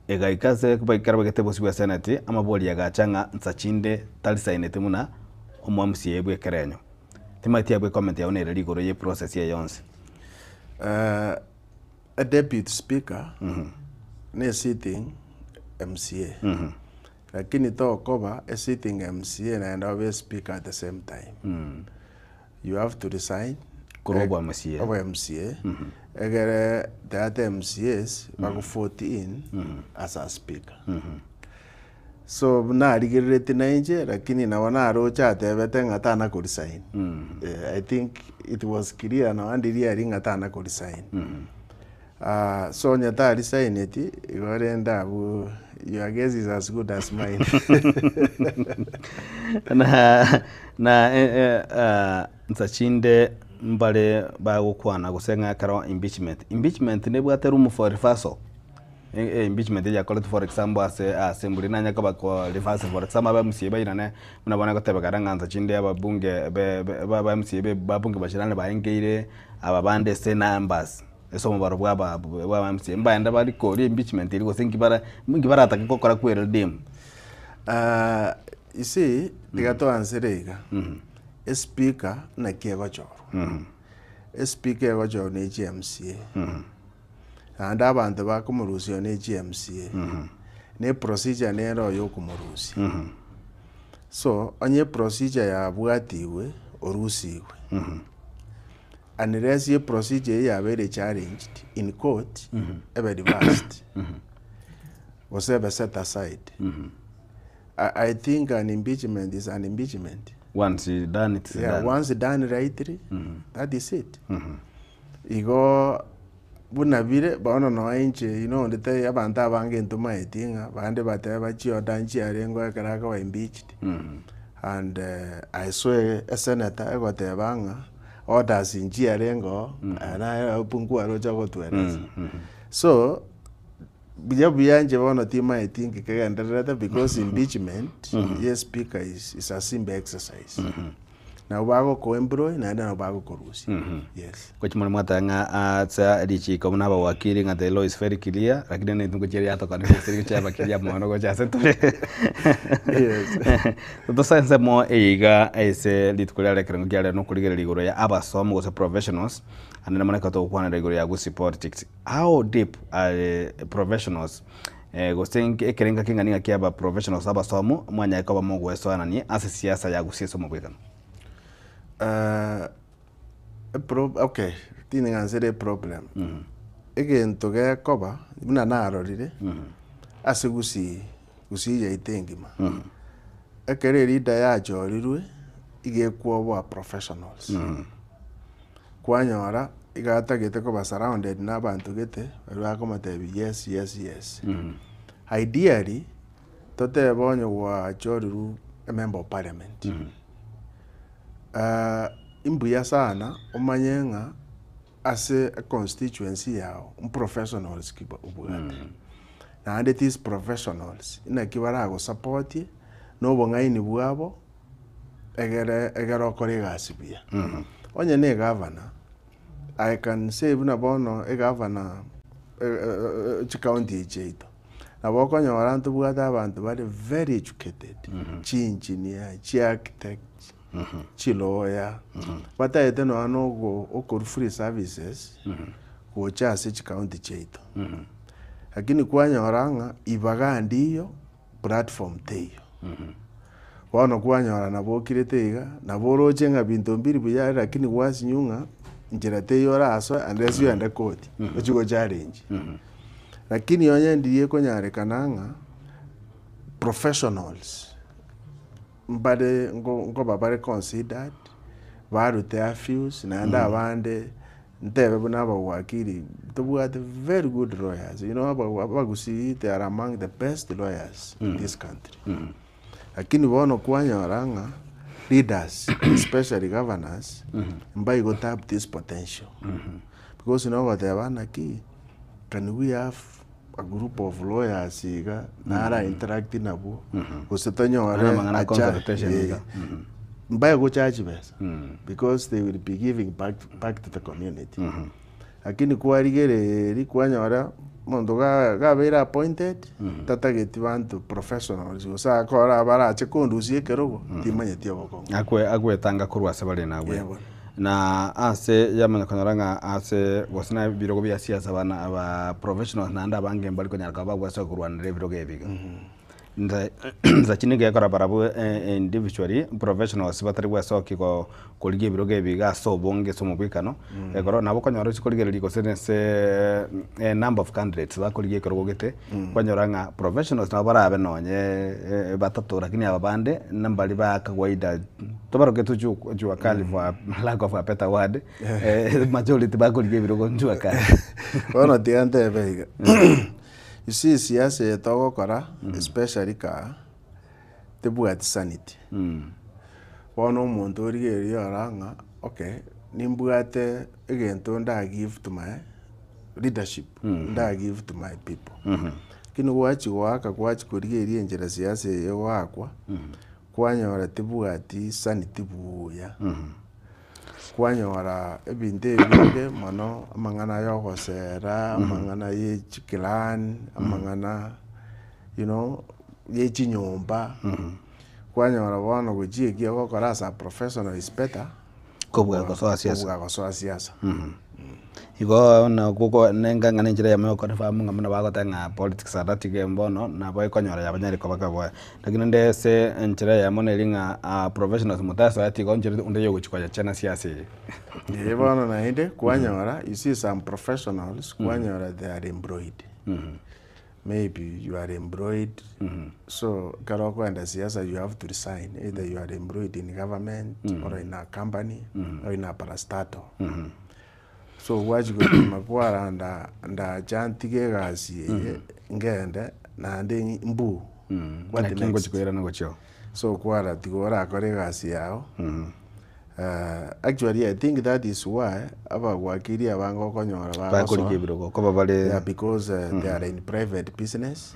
Egaika ase ekero baigete bosio bwa senate, amabori agacha ng'a nsa chinde tarisaineti buna omo MCA bwa ekerenyo. Timanyeti abwo ecomment yao nere rigoro ye process eye yonsi. A deputy speaker ne sitting MCA lakini tokoba a sitting MCA naende obe speaker at the same time. You have to resign Korwa obwa MCA. obwa MCA egere the other MCAs bago vote in as a speaker. So narigereretie nainche lakini nabo naroche atebete ng'a tana ko resign. I think it was clear nonya ndiria aria ng'a tana ko resign. So onye ta resigneti igo rende abwo your guess is as good as mine. Na na nsa chinde mbare bagokwana gose ng'a ekero impeachment, impeachment nebwate room for reversal. Impeachment eyio yakoretwe for example ase assembly nanye koba ko reverse for example aba MCA bairane buna bono egotebekana ng'a nsa chinde ababunge be ba MCA be babunge bashirane baengeire aba bande ase numbers ase omobaro bwa aba bwa aba MCA mbaende bare koria impeachment eria gose nki bara nki baratake gokora kweredeem. You see, tiga toansere iga, espeaker naki egochorwa, espeaker egochorwa ne chi MCA. Naende abanto bakomorusia oyo ne chiMCA, na eprocedure nere oyo okomorusia. So, onye eprocedure yabwatigwe, orusigwe. Unless eprocedure eyio yabeire challenged in court, ebe reversed, gose ebe set aside. I think an impeachment is an impeachment. Once done, it's Yeah, done. once done rightly, that is it. Igo buna bire bono nonya inche inwe onde taiyo abanto abange ntomaeti ng'a bande bateba chioda nchiarengeo ekero akoba impeached and I saw a senator egoteba ng'a orders nchiarengeo naye abwo nkwaroche ogotueresa. So buya buya inche bono timaeti nki kegendererete because impeachment ye speaker is a simple exercise. Nabo bagokoemploy naende nabo bagokorusia. Yes. Gochi more mwateba ng'a ase richiko buna abawakili ng'a the law is very clear lakini ne intwe ngochia riatokanire gose rigochia riaba clear mono gocha ase tore. Yes. Tosoe ensemo eye iga ase rituko riare ekerengo kia rero nokorigereria igoro ya abasomi gose professionals naende mono ekero togokwanera igoro ya Gusii politics. How deep are professionals gose ekerengo keng'ana ng'a kia aba professionals abasomu mwanyare koba mogoesoanania ase siasa ya Gusii ase omobwekano? Okay, tindi ng'a nsere eproblem. Egento gekoba buna narorire ase Gusii, Gusii yaito engima, ekero eleader yachorirwe, iga ekwoboa professionals. Kwanyora iga atagete koba surrounded na abanto gete baria bakomotebia yes yes yes. Ideally totebe onye gwachorirwe a member of parliament, imbuya sana omanye ng'a ase econstituency yago mprofessionals ki obwate. Naende these professionals naki baragosapotie na obong'aini bwabo egere egere okore egasi buya. Onye na egavana, I can say buna bono egavana chicounty echi chiaito, nabo okonyora ntobwate abanto bare very educated, chiengineer, chiarchitect. Chiloya, bataete nonya na ogo okorwa free services gocha ase chikaunti chiaito. Lakini kwanyora ng'a ibaga ndiyo, platform teiyo. Bono kwanyora nabo okirete iga, nabo oroche ng'a binto mbiri buya lakini gwasinywa ng'a nchera teiyo orasoe unless ogende koti, ochie go challenge. Lakini onye ndiria ekonyarekana ng'a professionals mbare nko nkoba bare considered, barute afuse naende abande ntebe buna abawakili tobwate very good lawyers, you know aba abagusii they are among the best lawyers in this country. Lakini bono kwanyora ng'a leaders especially governors mbaigo tap this potential because nogoteba naki can we have a group of lawyers iga nara interact nabwo gose tonyore Ana amang'ana acha consultation eh, iga. mbae gochaji chibesa because they will be giving back, back to the community lakini kwarigereria kwanyora omonto ga gabeire appointed tatageti banto professionals gose akora abarache kondusia ekerogo timanyeti obokong'u. Akwe agwetanga korwa ase bare nabwe. Yeah, bono. Na ase yamanya konyora ng'a ase gose na ebirogo bia siasa bana aba professionals naende abange mbari konyara koba bagwesa korwanera ebirogo ebi iga. Nse nse nigo ekora barabwo individually professionals batari gwesokia ko korigia ebirogo ebi iga ase obonge ase omobwekano, ekero nabo okonyora ochi korigereria gose na ase enumber of candidates bakorigia ekerogo gete, kwanyora ng'a professionals nabo barabe nonye batato lakini aba bande nambari ba kawaida tobaroke tu jua kali for lack of a better word, majority bakorigia ebirogo jua kali. Bono tiga ntebe iga, you see siasa eye togokora especially kaa, tebwati sanity. Bono omonto origereria ora ng'a okay, nimbwate egento nda give to my leadership, nda give to my people. Lakini gwachia goaka gwachia korigereria enchera siasa eye egoakwa, kwanyora tebwati sanity buya. Kwanyora ebinto ebinge mono, amang'ana ya ogosera, amang'ana ya chiclan, amang'ana you know ya chinyomba, kwanyora bono gochia ekia ogokora as a professional is better Kobua gosoa siasa. kobua gosoa siasa. Igo nabo nenga ng'a nenchera eyemo ya okorefamu ng'a buna bagoteba ng'a politics are dirty game bono, nabo ekonyora yabanyarire koba kaboe. Lakini rende ase enchera eyemo neri ng'a professionals motasoeti igo nchera onde yogochia koyechena siasa eye. Eeh bono naende kwanyora, you see some professionals kwanyora they are employed. Maybe you are employed, so ekero okoenda siasa you have to resign, either you are employed in government or in a company or in a parastatal. So gwachia gopima kwaranda ndacha ntige egasi eye ngende naende mbu what Naki next? ngochia koirana gochia oo. So kwara tiga orakore egasi yago. Actually I think that is why abagwakiri abange okonyora bagosoa Bakorigia ebirogo koba bare yeah, because they are in private business.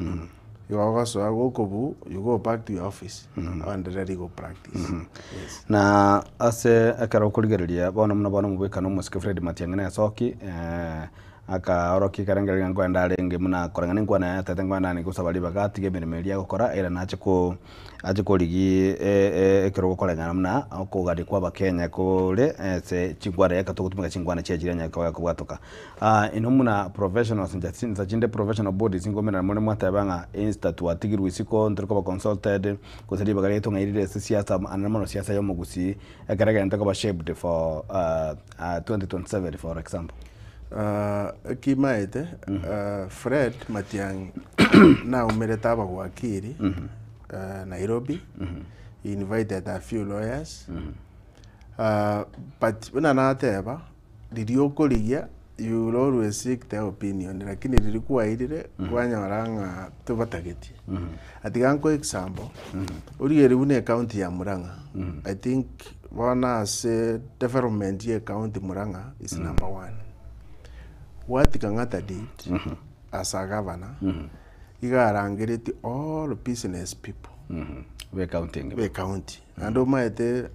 Igo ogosoa gokobu you go back to your office oendereri go practice. Yes. Na ase ekero okorigereria bono buna bono omobwekano omosike Fred Matiang'i na esoki akaorokia ekerengererio ng'a nkoenda arenge buna koreng'ana enkwana yaye atete nkoenda arenge gosaba ribaga atige emeremo eria agokora ere nache ko ache korigia ekerogo koreng'ana buna okogania kwa abakenya kore ase chinkwana eka togotumeka chinkwana chiaye chiria onye koba gekobwatoka. Inwe buna professionals inche chinsa chinde professional bodies nkomenana more mwateba ng'a insta twatigirwe isiko ntori koba consulted gose ribaga riaito ng'a erire ase siasa anene mono siasa ya omogusii ekero egento ekoba shaped for 2027 for example. Ekimaete Fred Matiang'i naumerete abagwakiri Nairobi, he invited a few lawyers, but buna nateba, riria okorigia you will always seek their opinion lakini riria kwairire kwanyora ng'a tobatageti. Atiga nkoe example, origereria buna ecounty ya Murang'a, I think bono ase development ya ecounty Murang'a is number one. What Kang'ata did as a governor, iga arangeretie all business people Be county engima. be county. Naende omanyete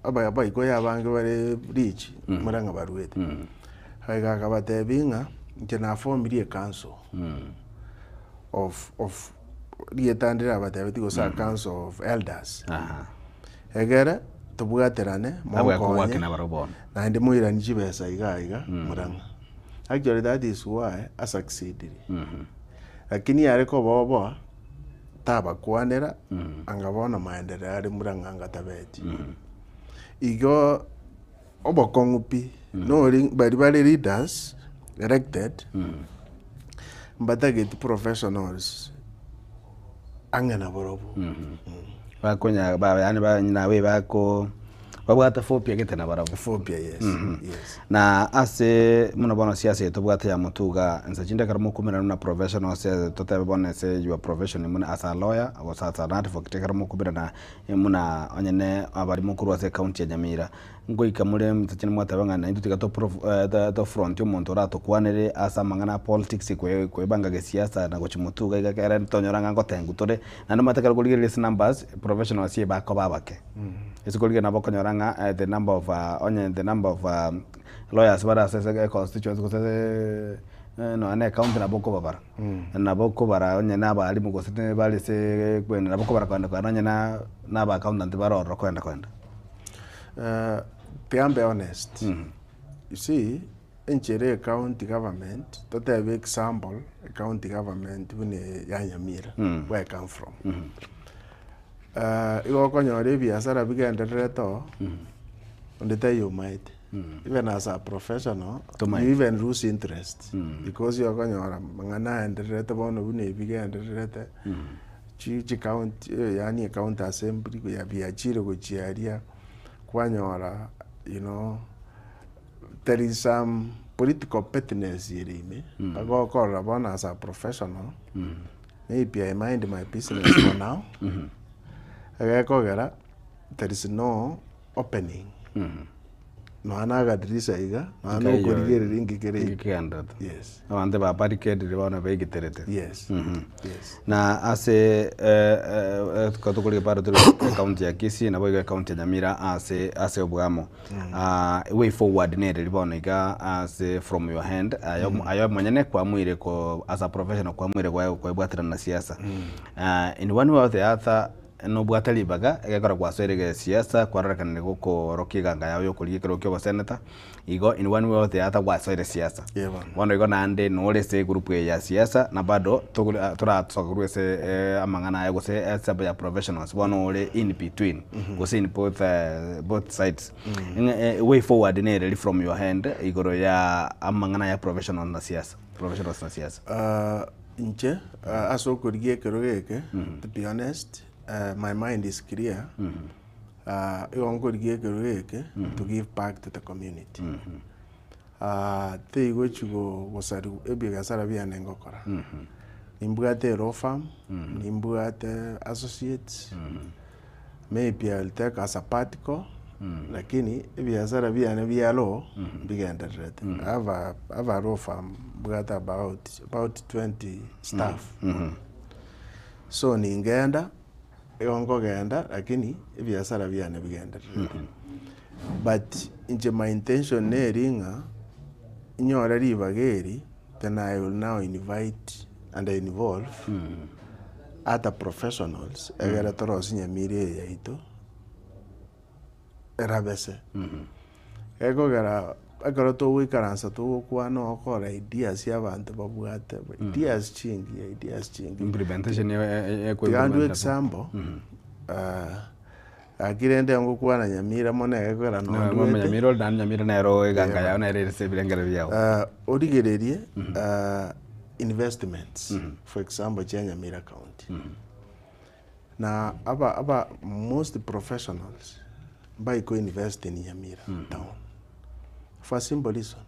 aba abaikoyo abange bare rich Murang'a baruete. Iga akabatebia ng'a inche nafomirie ecouncil of of rieta ndire abatebetie gose a council of elders. Egere. tobwaterane, Nabwo monkonye, akogwakena barabwo bono. naende moiranie chibesa iga iga, Murang'a. Actually that is why a succeedire. Lakini yare koba oboa, tabakwanera, anga bono maendeleo are Murang'a anga tabeti. Igo obokong'u pi, nori baria bare leaders elected, mbatageti professionals ang'e nabarobwo. Bakonya ba yaani ba nabe bako babwate phobia gete nabarabwo. Phobia yes, yes. Na ase buna bono siasa eye tobwate ya Mutuga, inse chinde ekero mokomerana buna professionals totebe bono ase your profession buna as a lawyer gose as an advocate ekero mokomerana buna onye ne abaria mokorwa ase ecounty ya Nyamira, Ngoika more inche nimwateba ng'a naintwe tiga to front omonto oratokwanere ase amang'ana a politics koebanga gesiasa na gochia motuga iga ekere tonyora ng'a ngotengu tore, naende omanyete ekero okorigereria ase numbers, professionals ebakoba abake. Ase okorigereria nabo okonyora ng'a the number of onye the number of lawyers bare ase ase econstituency gose nonya na ecounty nabo okobabara, nabo okobara onye na abalimu gose bare ase nabo okobara kogenda kogenda onye na na aba accountant bare ororo kogenda kogenda. Tiga mbe honest, you see, enchera ecounty government, totebe example, ecounty government buna eye ya Nyamira, where I come from. Igo okonyora ebiasara bigendererete oo, onde taiyo omaete, even as a professional, you even lose interest, because okonyora amang'ana aendererete bono buna ebi bigendererete. Chicounty yaani ecounty assembly biachire gochia aria kwanyora you know there is some political pettiness ere ime mpaka okorora bono as a professional maybe I mind my business for now egekogera there is no opening Nonya na agadirisha iga, nonya na okorigereria inki kere Inki kegenderete. Yes. Abanto ba barricadire bono begiterete. Yes. Yes. Na ase ekero tokorigia bado tore ecounty ya Kisii nabo igo ecounty ya Nyamira ase ase obwamo. Way forward nereri bono iga ase from your hand aye aye omonyene kwamuire ko as a professional kwamuire koebwaterana na siasa. In one way or the other Nobwate ribaga, egekora gwasoire gesiasa, kwarorekanire gokoorokia eganga yao y'okorigia ekerogo ki'oboseneta, igo in one way or the other gwasoire siasa. Bono igo naende nore ase egroup eye ya siasa na bado torasoka korwa ase amang'ana aya gose esabu ya professionals, bono ore in between gose in both both sides. Ng'a way forward nereri from your hand igoro ya amang'ana ya professional na siasa, professionals na siasa. Inche ase okorigia ekerogo eke, to be honest, my mind is clear, igo nkorigia ekerogo eke to give back to the community. Tigochi gosari ebiasara biane ngokora, nimbwate e law firm, nimbwate associates, maybe I will take a sabbatical, lakini ebiasara biane bia law mbigendererete. I have a, I have a law firm mbwate about, about 20 staff. So ningenda, igo nkogenda lakini ebiasara biane bigendererete. But inche my intention neri ng'a, inyore ribaga eri, then I will now invite and involve other professionals egere torosie nyamira eye yaito erabese. Gekogera ekero togoikaransa togokwana okora ideas chia abanto babwate, ideas chingiya, ideas chingiya. Implementation Tiga ndue example, gaki rende ngokwana Nyamira mono egekogera nonduete. Nyamira ore naende Nyamira nero eganga yao nere ere ase ebirengererio biao. Origererie investments for example chia Nyamira county, na aba aba most professionals mbai ko invest in Nyamira town for a simple reason,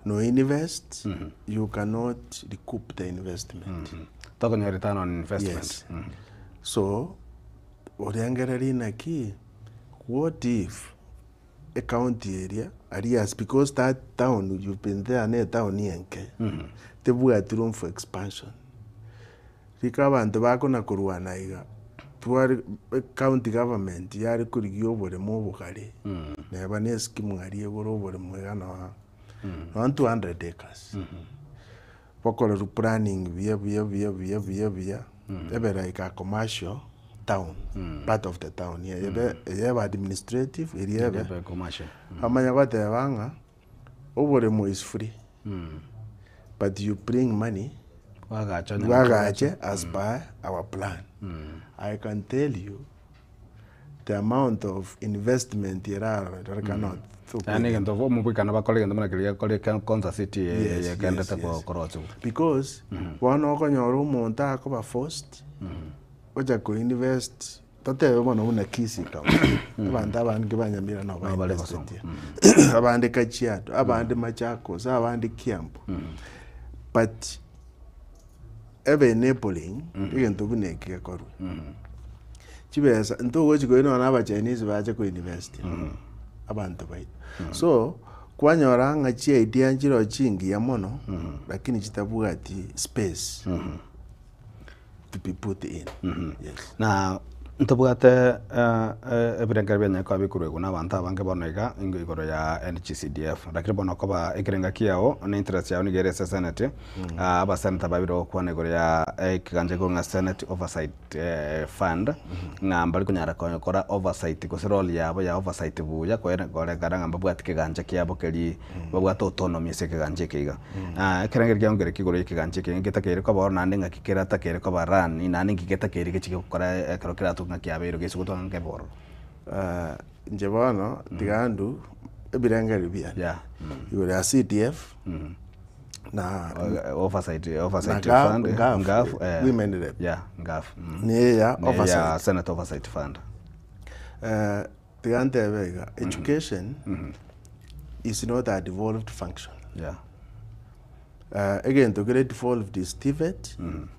no invest you cannot recoup the investment. Tokonyora return on investment. Yes. So oriangereria naki what if ecounty eria aria ase because that town you've been there na etown enke tebwati room for expansion. Rika abanto bakona korwana iga tware county government yare korigia oboremo obogare neba na escheme aria egore oboremo iga nonya nonya 200 acres. Bokorerwa planning buya buya buya buya buya buya ebe like a commercial. town, part of the town, eye ebe eye ebe administrative, eria ebe Ebe commercial. Bamanya goteba ng'a oboremo is free, but you bring money Bwagache onye bwagache as per our plan. I can tell you the amount of investment erarorekana Yaani egento omobwekano bakore egento buna keria gekore Konza City Yes, yegendete yes, yes. korosiwa. Because bono okonyora omonto akoba forced ocha ko invest totebe bono buna Kisii county abanto abange ba Nyamira nabo Nabo bare bainvestetie abande Kajiado abande Machakos abande Kiambu but ebe enabling egento buna eki gekorwe. Chibesa ntogochi koira nonya na abachinese bache ko invest abanto baito. So kwanyora ng'a chi idea nchiroo chingiya mono lakini chitabwati space to be put in. Yes. Na ntobwate ebirengererio bianyare koba bikorwegwa na abanto abange bono iga ingo igoro ya NGCDF. Lakini bono okoba ekerenga kiago na interest yao nigo ere ase senate, abasenator babire gokwana igoro ya ekegancha korwa ng'a Senate Oversight Fund, ng'a mbari konyara gokora oversight gose role yabo ya oversight buya korekana ng'a mbabwati kegancha kiabo keria babwate autonomy ase ekegancha eke iga. Ekerengerio kiago nkere kigoro ya ekegancha eke ngetakeire koba ororo naende ng'aki keratakeire koba run naende nki getakeire gechi gokora ekero keratoke ng'a kiabeire gese gotwara nkebe ororo. Inche bono tiga ndue ebirengererio biane igoro ya CDF na Oversight, oversight na fund, GAF, GAF, women rep. Yeah, GAF. Niyo ya Niyo ya oversight. Senate Oversight Fund. Tiga ntebe iga, education is not a devolved function. Egento kere devolved is TVET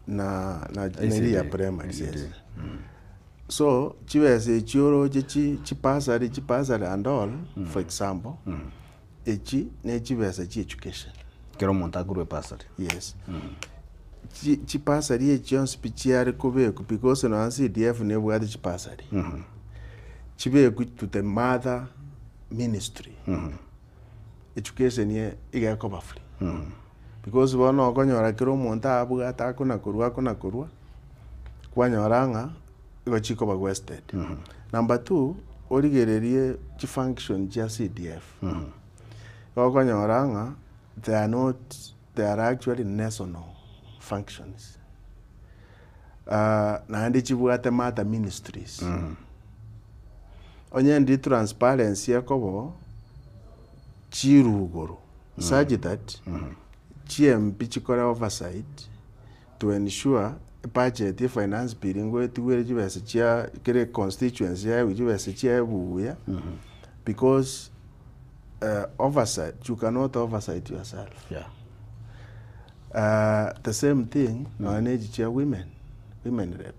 na na na eria ya ECD. primary, ECD. yes. So chibesa echi oroche chi chibasari chibasari and all, for example, echi ne chibesa chia education. Kera omonto akorwa ebasari. Yes. Chi chibasari echi chionsi pi chiare kobekwa because nonya CDF nebwate chibasari. Chibekwe to the mother ministry. Education ye iga ekoba free. Because bono okonyora kera omonto abwate akona korwa akona korwa, kwanyora ng'a igo chikoba wasted. Number two, origererie chifunction chia CDF. Igo okonyora ng'a they are not, they are actually national functions. Naende chibwate mother ministries. Onye ndi transparency ekoba oo, chirugoro such that chi MP chikore oversight to ensure ebudget ya finance bill ngoetigwere chibesa chia kere constituency yaegwe chibesa chiaye buya because oversight you cannot oversight yourself. The same thing nonya na echi chia women, women rep.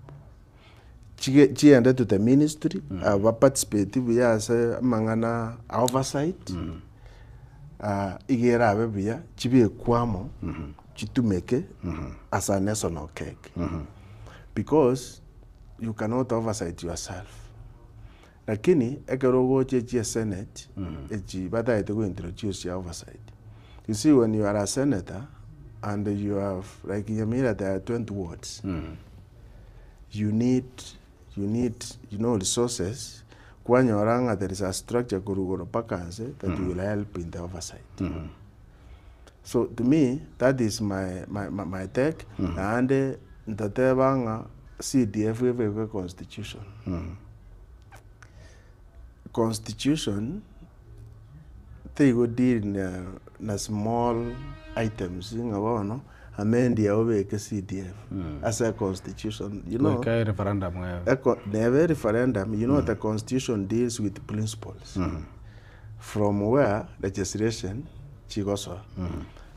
Chige chiende to the ministry, aba participate buya ase amang'ana a oversight, iga erabe buya, chibekwe amo, chitumeke as a national cake. Because you cannot oversight yourself. Lakini ekero ogocha echi esenate, echi batagete go introduce chia oversight. You see when you are a senator and you have like Nyamira there are 20 wards. You need you need you know resources kwanyora ng'a there is a structure korwa igoro mpaka nse that will help in the oversight. So to me that is my my my, my take naende ntateba ng'a CDF ebekwe constitution. Constitution teigo deal na na small items ng'a bono amend yago obeke CDF ase e constitution you know Goika referendum eko nebe referendum you know the constitution deals with principles from where legislation chigosoa.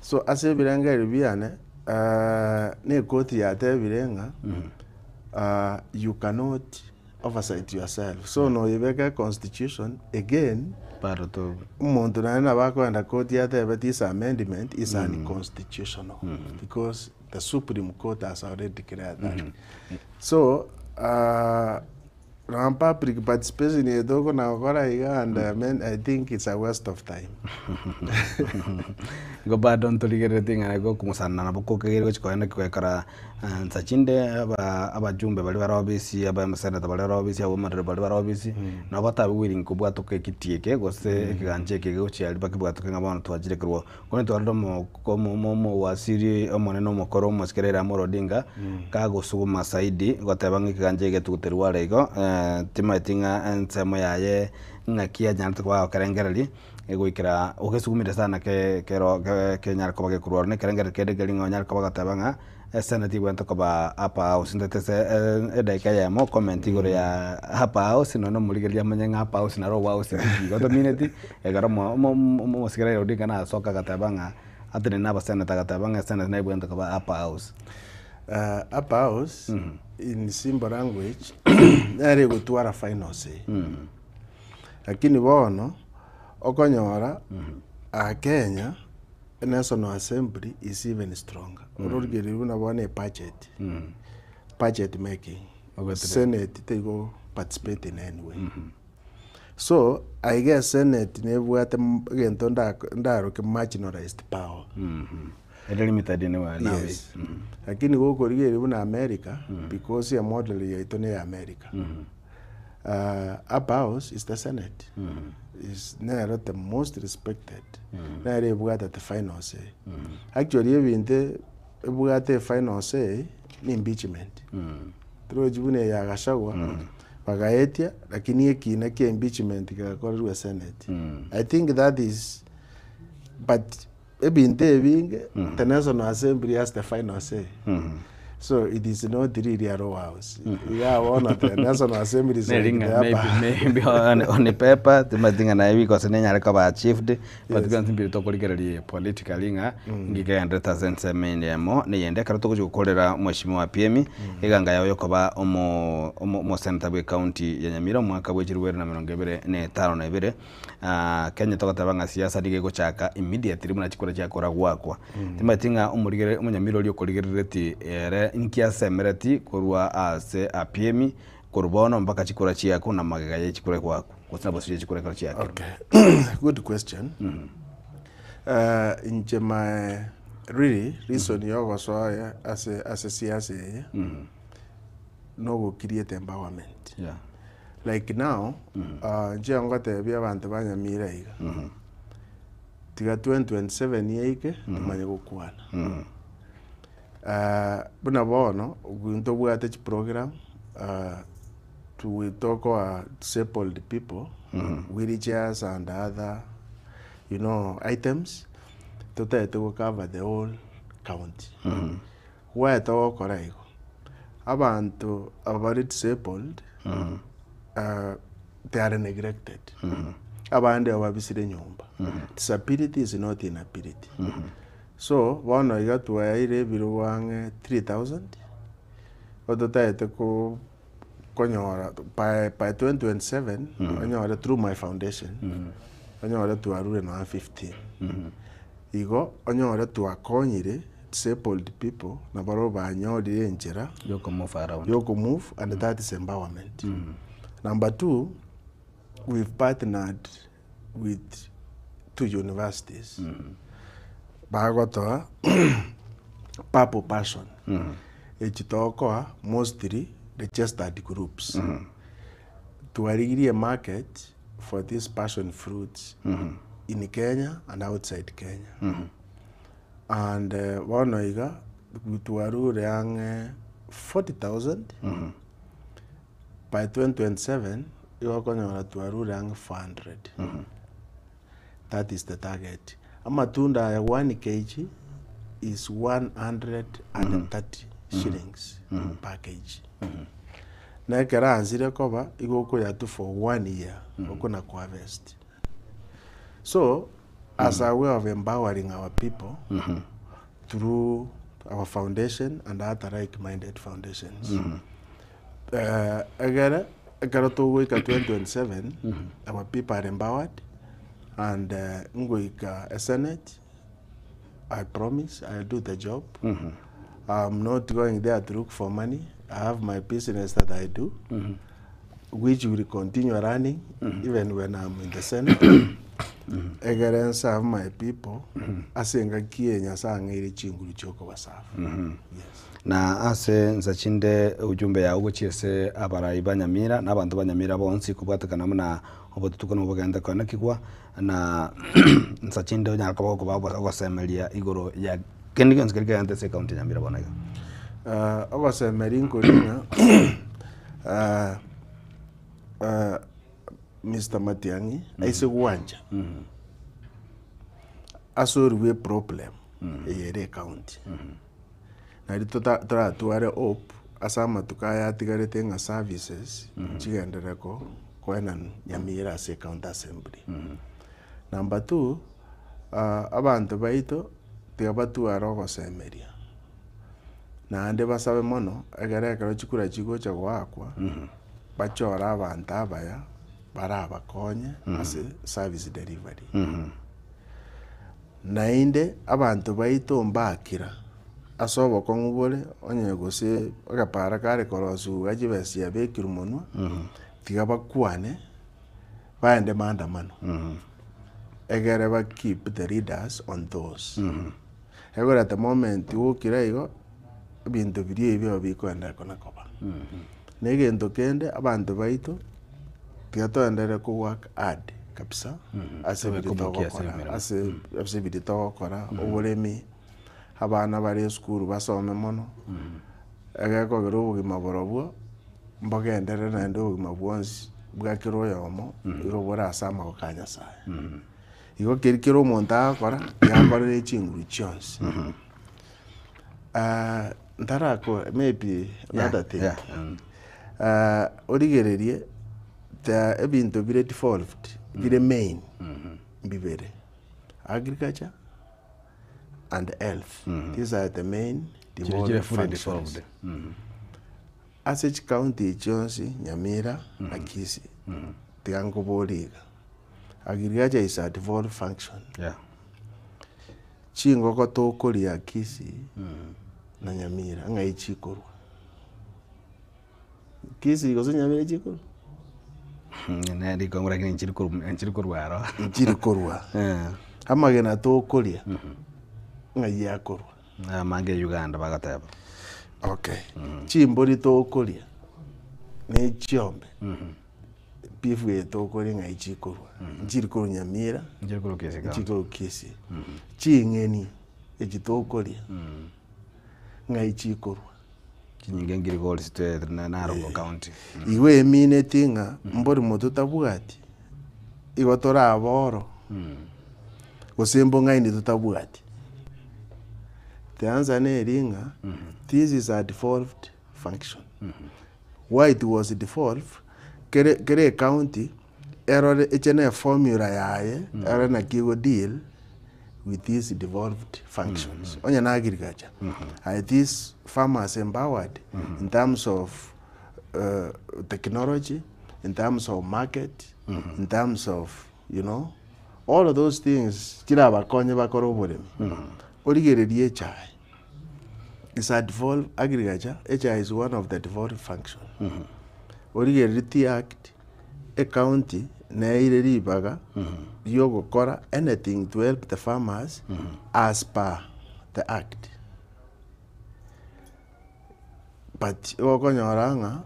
So ase ebirengererio biane na ekoti yatebire ng'a you cannot oversight yourself so noyebeka constitution again Bado to omonto naende nabo akoenda koti atebe this amendment is unconstitutional because the supreme court has already declared that. So nonya public participation eye tokona gokora iga and I mean, I think it's a waste of time. Igo bado ntorigerereti ng'a igo okong'usana nabo kokeire gochia kogenda goekora nsa chinde aba abajumbe baria bare obisi, aba senator baria bare obisi, abamoderate baria bare obisi, nabo batabe willing kobwatoka ekiti eke gose ekegancha eke gochia aria bakebwatoke ng'a bono twachire korwa. Bono twarora omo omo omowaziri omonene omokoro omosike Raila Amolo Odinga, kagosuguma zaidi goteba ng'a ekegancha eke getuguterwe are igo, timaeti ng'a ensemo yaye ng'aki anyarete koba agokerengereria. Goikera ogesugumire sana ke kero ke kenyare koba gekorwa ororo, na ekerengererio kende nkeri ng'a onyare koba ogoteba ng'a esenate ebwenerete koba upper house ntete ase edaika eyemo comment igoro ya upper house nonye na omorigereria amanye ng'a upper house naro obo house ki igo tomineti, ekero omo omo omosike Raila Odinga nasoka agateba ng'a atenene na abaseneta agateba ng'a esenate nabo ebwenerete koba upper house. Upper house in simple language nere egotwara final say. Lakini bono, okonyora aa Kenya, National Assembly is even stronger. Ororigereria buna bono ebudget, budget making, Senate teigo participate in any way. So, aiga esenate nebwate egento ndaroke marginalized power. Ere limited anyway nawe. Yes. Lakini gokorigereria buna America, because emodel yaito ne ya America. Upper house is the senate is nero the most respected nere ebwate the final say actually ebinto ebwate final say ni impeachment torochi buna eye ya Gachagua bagaetia lakini ekina kia impeachment kegakorerwa esenate I think that is but Ebinto ebinge, the National Assembly has the final say. So it is not really a lower house. Iga bono the National Assembly is like Neringa the upper maybe maybe on, on paper timanyeti ng'a naye bikose nenyare koba achieved but bionsi mbiri tokorigereria politically ng'a ngikegenderete ase ensemo ende emo na eyende ekero togochia gokorera mweshimiwa Apiemi eganga yago yokoba omo omo omosenator bwe county ya Nyamira omwaka bwe chilifu ibere na emerongo ebere na etano na ebere. Kenya togoteba ng'a siasa nigo egochaka immediately buna chikura chiakora goakwa. Timanyeti ng'a omorigere omonyamira oria okorigerereti ere inki asemereti korwa ase apiemi korwa bono mpaka chikura chiakwa na magega ye chikura goakwa gose nabo ase chikura ekero chiakirwe. Okay. Good question. Inche my really reason yogosoa ase ase siasa eye nogo create empowerment. Yeah. Like now, inche ngotebia abanto ba Nyamira iga, tiga 2027 yaike tomanye gokwana. Buna bono, ntobwate chiprogram, tokoa disabled people, wheelchairs and other you know items, totagete go cover the whole county. Gwaye togokora igo, abanto aba bare disabled, they are neglected. Abande abo babisire nyomba. Disability is not inability. So, bono iga twaeire ebirogo ang'e 3000, ototagete ko konyora by by 2027, onyore through my foundation, onyore twarure nonya 15. Igo onyore twakonyire disabled people nabarobwo banyorire enchera Yokomove around. yokomove and that is empowerment. Number two, we've partnered with two universities bagotoa purple passion echi tokoa mostly registered groups. Twarigirie emarket for this passion fruits in Kenya and outside Kenya. And bono iga twarure ang'e 40,000 by 2027 igo okonyora twarure ang'e 400. That is the target. Amatunda aya 1 kg is 130 shillings per kg. Na ekero aansire koba igo okoyatwa for one year okona koharvest. So as a way of empowering our people through our foundation and other like minded foundations, egere ekero togoika 2027 our people are empowered and ngoika esenate I promise I'll do the job. I'm not going there to look for money. I have my business that I do, which will continue running even when I'm in the Senate. Egere nserve my people ase engaki eye Nyasaye ang'eire chinguru chia okobaserve. Na ase nsa chinde ujumbe yao gochia ase abarai ba Nyamira na abanto ba Nyamira bonsi kobwatekana buna obotutuko nigo bogente koenekigwa na nsa chinde onyare koba gokoba ogosemeria igoro ya kende gionsi keria kegente ase ecounty ya Nyamira bono iga. Ogosemeria nkori ng'a Mister Matiang'i aise gwancha asorigwe eproblem eye ere ecounty. Nari tota toratware hope ase amatuko aya atigarete ng'a services nchigenderere ko koenanwa Nyamira ase ecounty assembly. Number two, abanto baito tiga batware ogosemeria, naende basabe mono ekero ekero chikura chigocha goakwa, bachore abanto abaya barabakonye ase service delivery. Naende abanto baito mbakira ase obokong'u bore onye gose egepaara kare korosiwa iga chibesa chiabekirwe monwa, tiga bakwane baende maandamano, egere ba keep the leaders on toes. Ekero at the moment gokira igo, ebinto biria ebio bikoenderera kona koba. Na egento kende abanto baito, tiga toenderere ko work hard kabisa ase Tobe ebiria komokia ase togokora emeremo. ase ase ebiria togokora, oboremi, abana bare esukuru basome mono, egekogera obogima borobwo mbogenderere naende obogima bwonsi bwa kera oyomo igo bore ase amaboko a Nyasaye. Igo keri kera omonto agokora, tiga akorere chinguru chionsi. Ntarakora maybe another thing, yeah, origererie the ebinto bire devolved bire main mbibere, agriculture and health, these are the main Chire chire devolved fully functions. devolved. Ase chicounty echi chionsi Nyamira na Kisii, tiga nkoborie iga, agriculture is a devolved function. Yeah. Chingoko tokoria Kisii na Nyamira ng'ai chikorwa? Kisii gose Nyamira chikorwa? Nere rikongo lakini nchiri korwa nchiri korwa aro. Nchiri korwa. Amagena tokoria ng'ai akorwa? Amange Uganda bagoteba. Okay. Chimbori tokoria na echiombe. Beef eye tokoria ng'ai chikorwa? Nchiri korwa Nyamira, Nchiri korwa Kisii county. nchiri korwa Kisii. Ching'eni echi tokoria ng'ai chikorwa? Chinyinge nkiri korwa na Narok county. Igo emineti ng'a mbori motwe tabwati, igo torabe oro, gose mbong'aini totabwati. The answer neri ng'a this is a devolved function. Why it was devolved, kere kere ecounty erore eche na eformula yaye erore naki ego deal with these devolved functions. Onye na agriculture, are these farmers empowered in terms of technology, in terms of market, in terms of you know, all of those things chirabakonye bakore oboremi. Origererie echae, is a devolved agriculture, echae is one of the devolved function. Origererie Tea Act, ecounty neire ribaga riogokora anything to help the farmers as per the act. But okonyora ng'a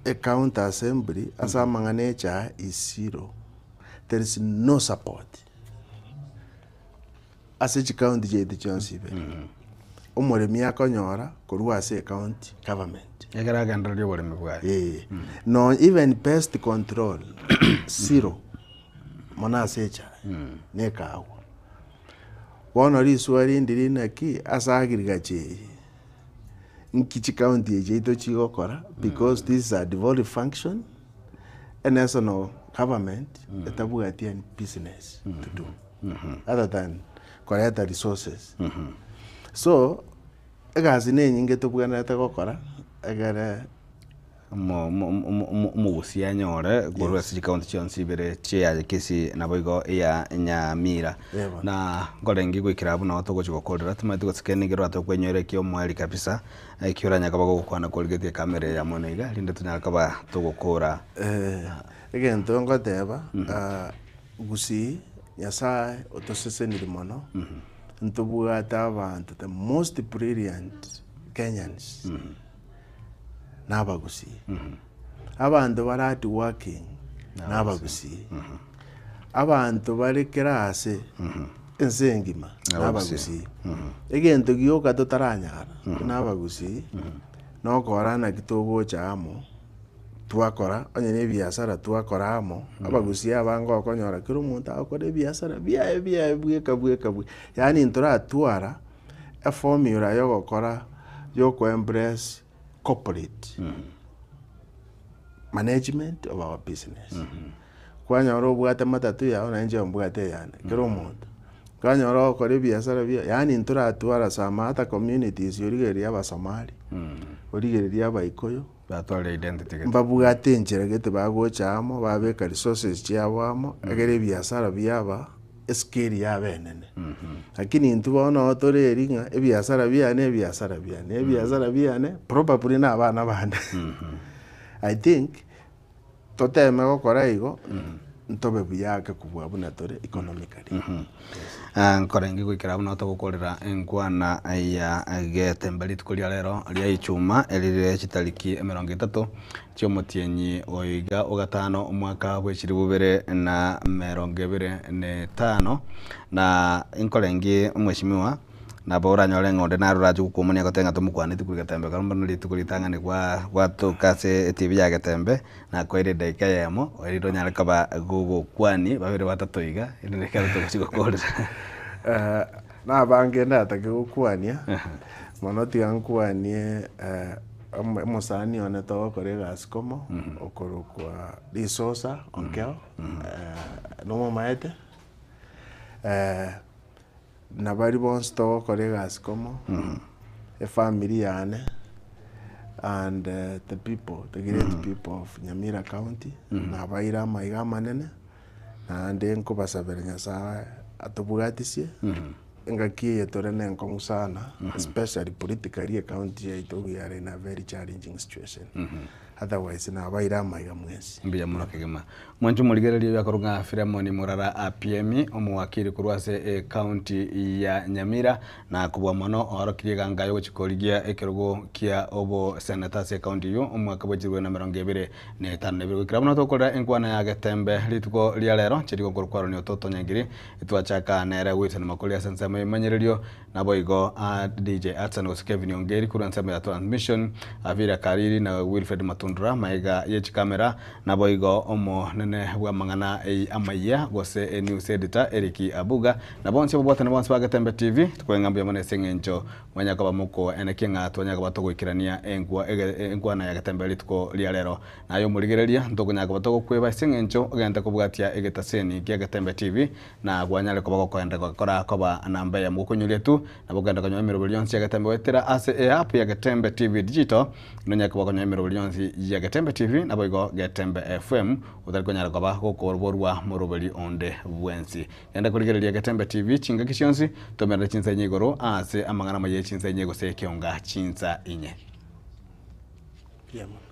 ecounty assembly ase amang'ana echae is zero. There is no support ase chicounty chiaito chionsi ibere. Omoremi akonyora korwa ase ecounty government. Ekero agendereria oboremi bwaye. Eh. No even pest control zero mono ase echae na ekahawa. Bono riswa rinde rinaki ase agriculture eye nki chicounty echi chiaito chigokora because this is a devolved function a national government etabwati any business to do other than koreta resources. So egasi na enyinge tobwenerete gokora egere Omogusia anyore korwa ase chicounty chionsi ibere chia Kisii nabo igo eya Nyamira. Na nkorenge goikera buna togochi gokorera timanyeti gose kende nigo tokoinyora ekio omoerio kabisa ekio oranyare koba gogokwana korigetie ekamera eye mono iga rinde tonyare koba togokora. Egento ngoteba. Gusii, Nyasaye otoseseniri mono, ntobwate abanto the most brilliant Kenyans na abagusii. Abanto bare hard working na abagusii. Abanto bare kera ase ense engima na abagusii. Egento gioka totaranyara buna abagusii, nokora naki togocha amo. twakora, onye na ebiasara twakora amo, abagusii abange okonyora kera omonto agokora ebiasara biaye biaye bweka bweka bwe, yaani ntoratwara eformula ya ogokora ya oko embrace corporate management of our business. Kwanyora obwate matatu yao na inche mbwate eyane, kera omonto. Kwanyora ogokora ebiasara biaye, yaani ntoratwara some other communities origereria abasomali, origereria abaikoyo. Batware identity gete. Mbabwate enchera gete bagocha amo, babeka resources chiabo amo, egere ebiasara biaba escale yaba enene. Lakini intwe bono noo tore eri ng'a ebiasara biane ebiasara biane, ebiasara biane probably na abana bane. I think toteme gokora igo, ntobe buya ake kobua buna tore economically. Nkorenge goikera abwo nabo togokorera enkwana ya getembe rituko ria rero ria ichuma erire chitariki emerongo etato chiomotienyi oiga ogatano omwaka bwe chilifu bibere na emerongo ebere na etano na nkorenge omweshimiwa Nabo oranyore ng'a onde naro orache gokomonia agotebe ng'a tomokwaneti korwa getembe kare bono rituko ritang'ani gwa gwatoka ase etibi ya getembe, nakoeire edaika eyemo, erinde onyare koba gogokwani babere batato iga, erinde ekero togochi gokorera. Nabange ndatake gokwania, mono tiga nkwanie omosani one togokora egasi komo, okorokwa Risosa Onkeo, nomomaete. Na baria bonsi togokora egasi komo, efamiri yane and the people, the great people of Nyamira county, nabaire amaiga amanene, naende nkobasabera Nyasaye atobwatisie, engaki eye tore na enkong'u sana, especially politically ecounty yaito we are in a very challenging situation. Otherwise nabaire amaiga mwensi. Mbuya mono kegima. Mwanche omorigereria oyo ng'a Philemon Murara Apiemi, omowakili korwa ase ecounty ya Nyamira, na kobua mono oorokirie eganga yogochia korigia ekerogo kia oboseneta ase ecounty eyio omwaka bwe chilifu 2052. Goikera buna togokorera enkwana ya Getembe rituko ria rero, chiriko nkorokwa Aaron Ototo Nyangiri, twachaka nere Wilson Makori ase ensemo y'emanyererio, Naboigo DJ Hudson gose Kevin Ongeri korwa ensemo ya Transmission, Avira Kariri na Wilfred Matundura maega ye chikamera, naboigo omonene bw'amang'ana amayia gose news editor Eric Abuga, na bonsi ababwatani bonsi ba Getembe TV, tokoe ng'a mbuya mono ase eng'encho mwanya koba mokoenekia ng'a twanya koba togoikerania enkwana ya Getembe rituko ria rero. Naye omorigereria, ntokonyara koba togokweba ase eng'encho ogente kobwatia egetaseni kia Getembe TV, Na kwanyare koba gokoenda gokora koba namba eyemo gokonyoria tu, nabo okogenda konyora emeroberi yonsi ya Getembe goetera ase eapp ya Getembe TV Digital, nonyare koba okonyora emeroberi yonsi ya Getembe TV naboigo Getembe FM, otari konyara koba gokoborwa moroberi onde bwensi. Genda korigereria Getembe TV chingaki chionsi, tomerere chinsa inye igoro ase amang'ana amaya ye chinsa inye gose ekeonga chinsa inye. Mbuya mono.